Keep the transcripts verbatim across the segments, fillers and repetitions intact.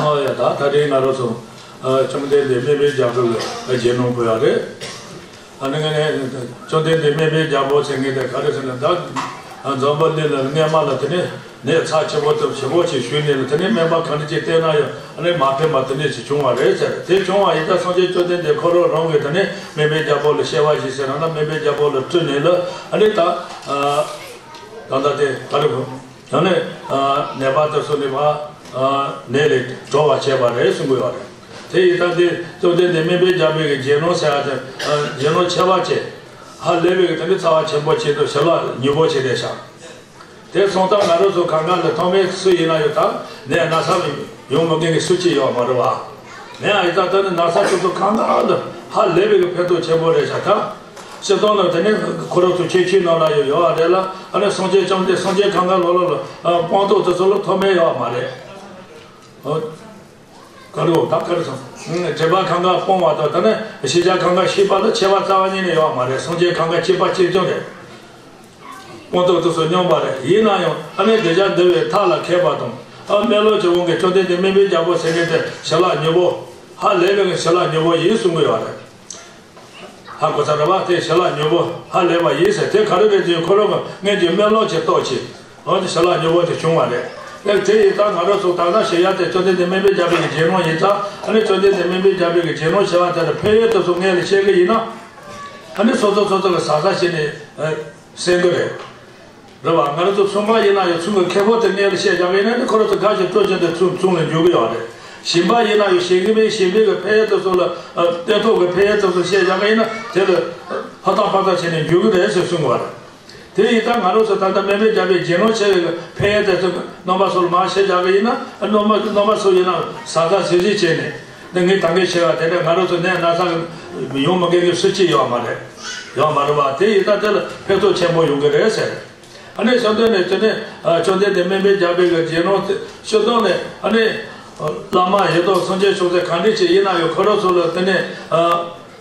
ཨ་ཡ་ད་ད་རེས་ང་རང་ཚོ་ཨ་བཅོམ་ལྡན་འདས་སྨན་པའི་རྒྱལ་པོ་ལ་རྗེས་གནང་ཕུལ་ཡ་རེད། ཨ་ནི་ང་ནི་བཅོམ་ལྡན་འདས་སྨན་པའི་རྒྱལ་པོ་ཟེར་མཁན་དེ་ག་རེ་ཟེར་ན་ད་འཛམ་བུ་གླིང་ལ་སྔས་མ་ལ་དེ་ནས་ནད་ཚབས་ཆེན་པོ་དང་ཆེན་པོ་ཞིག་ཞུས་ནས་ལ་དེ་ནས་སྨན་པ་ག་འདྲ་ཅིག་བསྟེན་ན་ཡང་ཨ་ནི་མ་ཕན་པ་དེ་འདྲ་ཞིག་བྱུང་བ་རེད་ཟེར། དེ་བྱུང་བ་ཡིན་ཙང་སངས་རྒྱས་བཅོམ་ལྡན་འདས་ཁོ་རང་རང་གིས་དེ་ནས་སྨན་པའི་རྒྱལ་པོ་ལ་སྐྱེ་བ་བཞེས་ཟེར་ན་ན་སྨན་པའི་རྒྱལ་པོ་ལ་སྤྲུལ་ནས་ལ་ཨ་ནི་ད་ད་ལྟ་དེ་ག་རེ་གོ་ཡང་ནས་ནད་པ་དེ་ཚོ་ནི་མ་ནད་ལས་གྲོལ་བར་བྱས་པ་རེད་གསུང་གི་ཡོད་རེད། དེ་ཡིན་ཙང་འདི་བཅོམ་ལྡན་འདས་སྨན་པའི་རྒྱལ་པོའི་གི་རྗེས་གནང་ཟེར་ཡ་དེ་རྗེས་གནང་ཆེ་བ་བྱས། ཧ་ལས་པའི་གི་དེ་ནི་རྩ་བ་ཆེན་པོ་བྱས་འདུག་ཞི་ལ་མྱུར་པོ་བྱས་རེད་ཤག་དེ་སོང་ཙང་ང་རང་ཚོ་གང་ག་ལ་ཐོག་མའི་སུ་ཡིན་ན་ཡོད་ད་ནད་ན་ཚ་ཡོང་མི་མཁན་གི་སུ་གཅིག་ཡོད་མ་རེད་བ། ནད་ཨ་ཡི་ཙང་ད་ནི་ན་ཚ་ཁྱོད་ཚོ་གང་ག་ལ་ཧ་ལས་པའི་གི་ཕན་ཐོགས་ཆེན་པོ་རེད་ཤག་ད། སྤྱིར་བཏང་ལ་དེ་ནས་ཁོ་རང་ཚོ་ཁྱད་ཆོས་ནང་ལ་ཡོད་ཡོད་རེད་ལ་ཨ་ནི་སངས་རྒྱས་བཅོམ་ལྡན་སངས་རྒྱས་གང་ག་ལོ་ལོ་ལ་སྤངས་རྟོགས་དེ་ཚོ་ལ་ཐོག་མའི་ཡོད་མ་རེད། ཨོ། ག་རེ་ད་ག་རེ་སོང་། དྲན་པ་གང་ག་སྤོང་བ་དང་ད་ནི་ཤེས་བྱ་གང་ག་ཤེས་པ་ལ་ཆེ་བ་རྩ་བ་ཉིད་ནས་ཡོད་མ་རེད། སངས་རྒྱས་གང་ག་གཅིག་པ་གཅིག་རྐྱང་རེད། སྤངས་རྟོགས་དེ་ཚོ་སྙོམས་པ་རེད། ཡིན་ན་ཡང་ཨ་ནི་གདུལ་བྱ་འདུལ་བའི་ཐབས་ལ་མཁས་པ་དང་ཨ་སྨན་སློབ་ཀྱི་དབང་གིས་བཅོམ་ལྡན་འདས་སྨན་པའི་རྒྱལ་པོ་ཟེར་མཁན་དེ་ཞི་ལ་མྱུར་པོ་ཧ་ལས་པའི་ཞི་ལ་མྱུར་པོ་ཡིན་གསུང་གི་ཡོད་རེད། ཧ་གོ་ས་རེད་བ། དེ་ཞི་ལ་མྱུར་པོ་ཧ་ལས་པ་ཡིན་ཟེར་དེ་ག་རེ་རེད་ཟེར་ཁོ་རང་གི་སྔོན་གྱི་སྨན་སློབ་ཀྱི་སྟོབས་ཀྱིས་འོ་དེ་ཞི་ལ་མྱུར་པོ་དེ་བྱུང་བ་རེད། ཨེ་དེ་ཡིན་ཙང་ང་རང་ཚོ་ད་ལྟ་ཞི་ཡ་དེ་བཅོམ་ལྡན་འདས་སྨན་པའི་རྒྱལ་པོའི་གི་རྗེས་གནང་ཡིན་ཙང་ཨ་ནི་བཅོམ་ལྡན་འདས་སྨན་པའི་རྒྱལ་པོའི་གི་རྗེས་གནང་བྱ་བ་དེ་ལ་ཕན་ཡོན་དེ་ཚོ་སྔོན་ལ་བཤད་གི་ཡིན་ན་ཨ་ནི་སོ་སོ་སོ་སོ་གི་ཟ་ཟ་བྱས་ནས་ཨེ་གསན་གི་རེད། རེད་བ། ང་རང་ཚོ་ཚོང་པ་ཡིན་ན་ཡང་ཚོང་གི་ཁེ་ཕོགས་དེ་སྔོན་ལ་བཤད་བཞག་གི་ཡིན་ན་ནི་ཁོ་རང་ཚོ་དགའ་ཞིང་སྤྲོ་བཞིན་དུ་ཚོང་ཚོང་ལ་འཇུག་གི་ཡོད་རེད། ཞིང་པ་ཡིན་ན་ཡང་ཞིང་ཁམས་ཞིང་པའི་གི་ཕན་ཡོན་དེ་ཚོ་ལ་ཨ་སྟོན་ཐོག་གི་ཕན་ཡོན་དེ་ཚོ་བཤད་བཞག་གི་ཡིན་ན་དེ་ལ་ཕ་ཐག་ཕ་ཐག་བྱས་ནས་འཇུག་གི་རེད་ཟེར་གསུང་གི་བ་རེད། དེ་ཡིན་ཙང་ང་རང་ཚོ་ད་ལྟ་སྨན་པའི་རྒྱལ་པོའི་རྗེས་གནང་ཆེ་བའི་གི་ཕན་ཡོན་དེ་ཚོ་རྣམ་པ་ཚོ་ལ་མར་བཤད་བཞག་གི་ཡིན་ན་རྣམ་པ་རྣམ་པ་ཚོ་ཡིན་ན་ཟ་ཟ་ཟི་ཟི་བྱས་ནས་འདི་ངས་ད་གིན་བཤད་པ་དེ་འདྲ་ང་རང་ཚོ་ནད་ན་ཚ་ཡོང་མི་དགོས་མཁན་གྱི་སུ་གཅིག་ཡོད་མ་རེད། ཡོད་མ་རེད་བ། དེ་ཡིན་ཙང་དེ་ལ་ཕན་ཐོགས་ཆེན་པོ་ཡོང་གི་རེད་ཟེར། ཨ་ནི་བཤད་དོན་ནི་དེ་ནི་ཨ་བཅོམ་ལྡན་འདས་སྨན་པའི་རྒྱལ་པོའི་གི་རྗེས་གནང་དེ་བཤད་དོན་ནི་ཨ་ནི་བླ་མ་ཡི་དམ་སངས་རྒྱས་བྱུང་ཚེ་གང་འདྲ་ཅིག་ཡིན་ན་ཡང་ཁོ་རང་ཚོ་ལ་དེ་ནི་ཨ་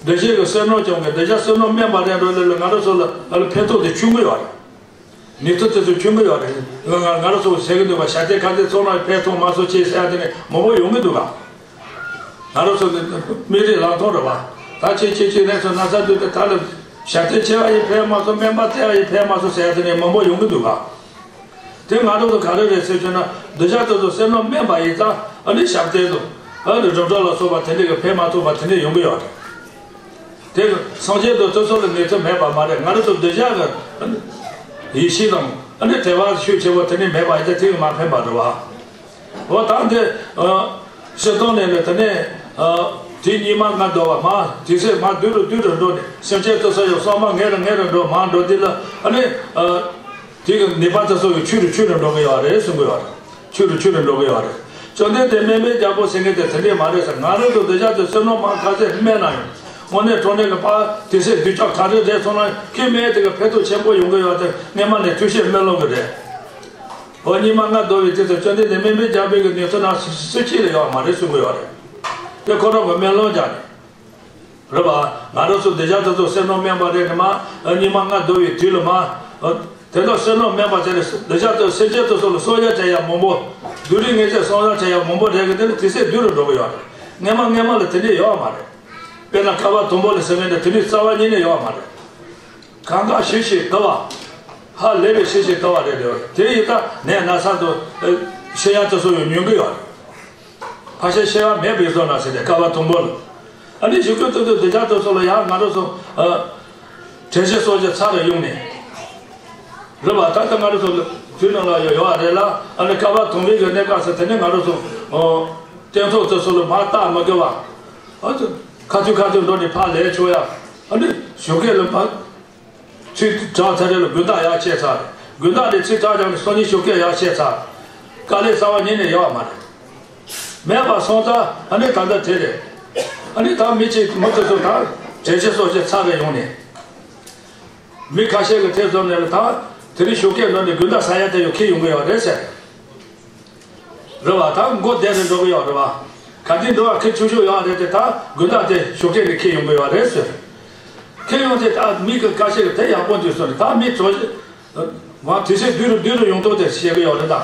འདུ་ཤེས་ཀྱི་བསོད་ནམས་ཀྱང་གི་འདུ་བྱ་བསོད་ནམས་དམན་པ་རེད་འགྲོ་ལས་ལ་ང་རང་ཚོ་ལ་ཨ་ལ་ཕན་ཐོགས་དེ་ཆུང་གི་ཡོད་རེད། ནུས་མཐུ་དེ་ཚོ་ཆུང་གི་ཡོད་རེད། ང་ང་ང་རང་ཚོ་ཟེར་གི་འདུག་པ་ཞབས་བརྟན་ཁ་ཚིག་ཚོགས་ན་ཕན་ཐོགས་མ་སོང་ཅེས་ཟེར་ཡ་དེ་ནི་མང་པོ་ཡོང་གི་འདུག་ག་ང་རང་ཚོ་ནི་མི་རིགས་ལག་མཐོང་རེད་བ། ད་ཁྱེད་ཁྱེད་ཁྱེད་རང་ཚོ་ན་ཚ་འདུག་སྟེ་ད་ལ་ཞབས་བརྟན་ཆེ་བ་ཡིན་ཕན་མ་སོང་སྨན་པ་བཙལ་བ་ཡིན་ཕན་མ་སོང་ཟེར་ཡ་དེ་ནི་མང་པོ་ཡོང་གི་འདུག་ག་དེ་ང་རང་ཚོ་ག་རེ་རེད་ཟེར་བྱས་ན་འདུ་བྱ་དེ་ཚོ་བསོད་ནམས་དམན་པ་ཡིན་ཙང་ཨ་ནི་ཞབས་བརྟན་དང་ཨ་ནི་སྒྲུབ་གྲྭ་ལ་སོགས་པ་དེ་འདྲ་གི་ཕན་མ་ཐོགས་པ་དེ་འདྲ་ཡོང་གི་ཡོད་རེད། དེ་སངས་རྒྱས་དང་དེ་ཚོ་ལ་ནུས་མཐུ་མེད་པ་མ་རེད། ང་རང་ཚོ་འདུ་བྱ་གི་ཡེ་ཤེས་དང་ཨ་ནི་དད་པ་ཤུགས་ཆེ་བོ་དེ་ནི་མེད་པ་ཡིན་ཙང་དེ་གི་མ་ཕན་པ་རེད་བ། འོ་ད་འདི་ཨ་སྤྱིར་བཏང་ནས་ནི་དེ་ནས་ཨ་དེ་ཉི་མ་ལྔ་བདོ་བ་མ་དེ་ཚེ་མ་དུས་རུ་དུས་རུ་འགྲོ་ནས་སེམས་ཅན་དེ་ཚོ་ཡང་བསམ་པ་ངེས་རུ་ངེས་རུ་འགྲོ་མ་འགྲོ་དེ་ལ་ཨ་ནི་ཨ་དེ་གི་ནུས་པ་དེ་ཚོ་ཡང་ཆུ་རུ་ཆུ་རུ་འགྲོ་གི་ཡོད་རེད་གསུང་གི་ཡོད་རེད། ཆུ་རུ་ཆུ་རུ་འགྲོ་གི་ཡོད་རེད། བཅོམ་ལྡན་འདས་སྨན་པའི་རྒྱལ་པོ་ཟེར་མཁན་དེ་དེ་འདྲས་མ་རེད་ཟེར། ང་རང་ཚོ་འདི་ཅག་ཚོས་བསོད་ནམས་མང་ག་ཚད་དམན་ན་ཡང་དངོས་གནས་དྲང་གནས་ཀྱི་ཕར་དེ་ཚེ་དུས་ཀྱང་ག་རེ་རེད་སོང་ན་ཁྱོད་སྨན་དེ་གི་ཕན་ཐོགས་ཆེན་པོ་ཡོང་གི་ཡོད་དེ་སྔས་མ་ནས་ཐུགས་བཞེད་སྨོན་ལམ་གི་རེད། འོ་ཉི་མ་ལྔ་བདོ་བའི་དུས་སུ་བཅོམ་ལྡན་འདས་སྨན་པའི་རྒྱལ་པོའི་གི་ནུས་མཐུ་ན་སུ་གཅིག་ལ་ཡོད་མ་རེད་གསུང་གི་ཡོད་རེད། དེ་ཁོ་རང་གི་སྨོན་ལམ་རྒྱག་ནས། རེད་པ། ང་རང་ཚོ་འདི་ཅག་དེ་ཚོ་བསོད་ནམས་དམན་པ་རེད་ནི་མ། ཉི་མ་ལྔ་བདོ་བའི་དུས་ལ་མ། དེ་དག་བསོད་ནམས་དམན་པ་དེ་ནི་འདི་ཅག་དེ་སེམས་ཅན་དེ་ཚོ་ལ་གསོག་ཡ་བྱ་ཡ་མང་པོ། སྡུག་རུས་ངེས་ཅན་གསོག་ཡ་བྱ་ཡ་མང་པོ་རེད་གི་དེ་ནི་དུས་ཚོད་སྡུག་རུ་འགྲོ་གི་ཡོད་རེད། སྔས་མ་སྔས་མ་ལ་དེ་འདྲས་ཡོད་མ་རེད། དཔེར་ན་ཀ་བ་དུམ་བུ་ལ་ཟེར་མཁན་དེ་དེ་ནི་རྩ་བ་ཉིད་ནས་ཡོད་མ་རེད། གང་ག་ཞིག་ཞིག་དུ་བ། ཧ་ལས་པའི་ཞིག་ཞིག་དུ་བ་རེད་དེ། དེ་ཡིན་ད་ནས་ན་ས་དུ་ཤི་ཡ་དེ་ཚོ་ཡང་ཉུང་གི་ཡོད་རེད། ཕ་ཤ་ཤེས་ཡ་མེད་པའི་བཟོ་ན་ཟེར་ཏེ་ཀ་བ་དུམ་བུ་ལ། ཨ་ནི་ཞུ་སྐྱོན་ཏོག་ཏོག་འདི་ཅག་ཏོག་ཙམ་ལ་ཡང་ང་རང་ཚོ་དྲན་ཤེས་སོགས་ཀྱི་ཚར་རེ་ཡོང་ནས། རེད་པ། ད་ལྟ་ང་རང་ཚོ་དུས་ནང་ལ་ཡོད་ཡོད་རེད་ལ། ཨ་ནི་ཀ་བ་དུམ་བུའི་གི་གནས་སྐབས་སུ་དེ་ནི་ང་རང་ཚོ་སྟོན་ཐོག་ཏོག་ཙམ་ལ་མ་བརྟག་མ་དགོས་པ། ཨ་ཚོ་ཁ་ཐུག་ཁ་ཐུག་འགྲོ་ནས་ཕར་ལས་ཆོག་ཡ། ཨ་ནི་ཞོགས་ཀས་ལ་ཕར། ཚིག་གྲགས་ཚར་རེ་ལ་དགུན་རྟགས་ཡར་ཆད་ཚར། དགུན་རྟགས་དེ་ཚིག་གྲགས་ཀྱང་སང་ཉིན་ཞོགས་ཀས་ཡར་ཆད་ཚར། དཀའ་ལས་རྩ་བ་ཉིད་ནས་ཡོད་མ་རེད། མེད་པ་སོང་ཙང་ཨ་ནི་ད་ལྟ་དེ་རེད། ཨ་ནི་ད་མི་གཅིག་མི་དེ་ཚོ་ད་དྲན་ཤེས་སོགས་ཀྱི་ཚར་རེ་ཡོང་ནས། མི་ཁ་ཤས་ཀྱི་ཐད་ཚོ་ནས་ལ་ད་དེ་རིང་ཞོགས་ཀས་ནང་ནས་དགུན་རྟགས་ཟ་ཡ་དེ་ཡོད་ཁྱེར་ཡོང་གི་ཡོད་རེད་ཟེར། རེད་བ། ད་མགོ་བསྡད་རེ་འགྲོ་གི་ཡོད་རེད་བ། ག་དུས་འགྲོ་བ་ཁེ་ཆུང་ཆུང་ཡོད་རེད་དེ་ད་དགུན་རྟགས་དེ་ཞོགས་ཀས་ནས་ཁེ་ཡོང་གི་ཡོད་རེད་ཟེར། ཁེ་ཡོང་དེ་ད་མི་གི་ཁ་ཤས་ཀྱི་དེ་ཡག་པོ་འདུག་སོང་ནས་ད་མི་ཚོ་མ་དུས་ཚོད་བསྡུས་རུ་བསྡུས་རུ་ཡོང་ཐུབ་དེ་བཤད་གི་ཡོད་རེད་ད།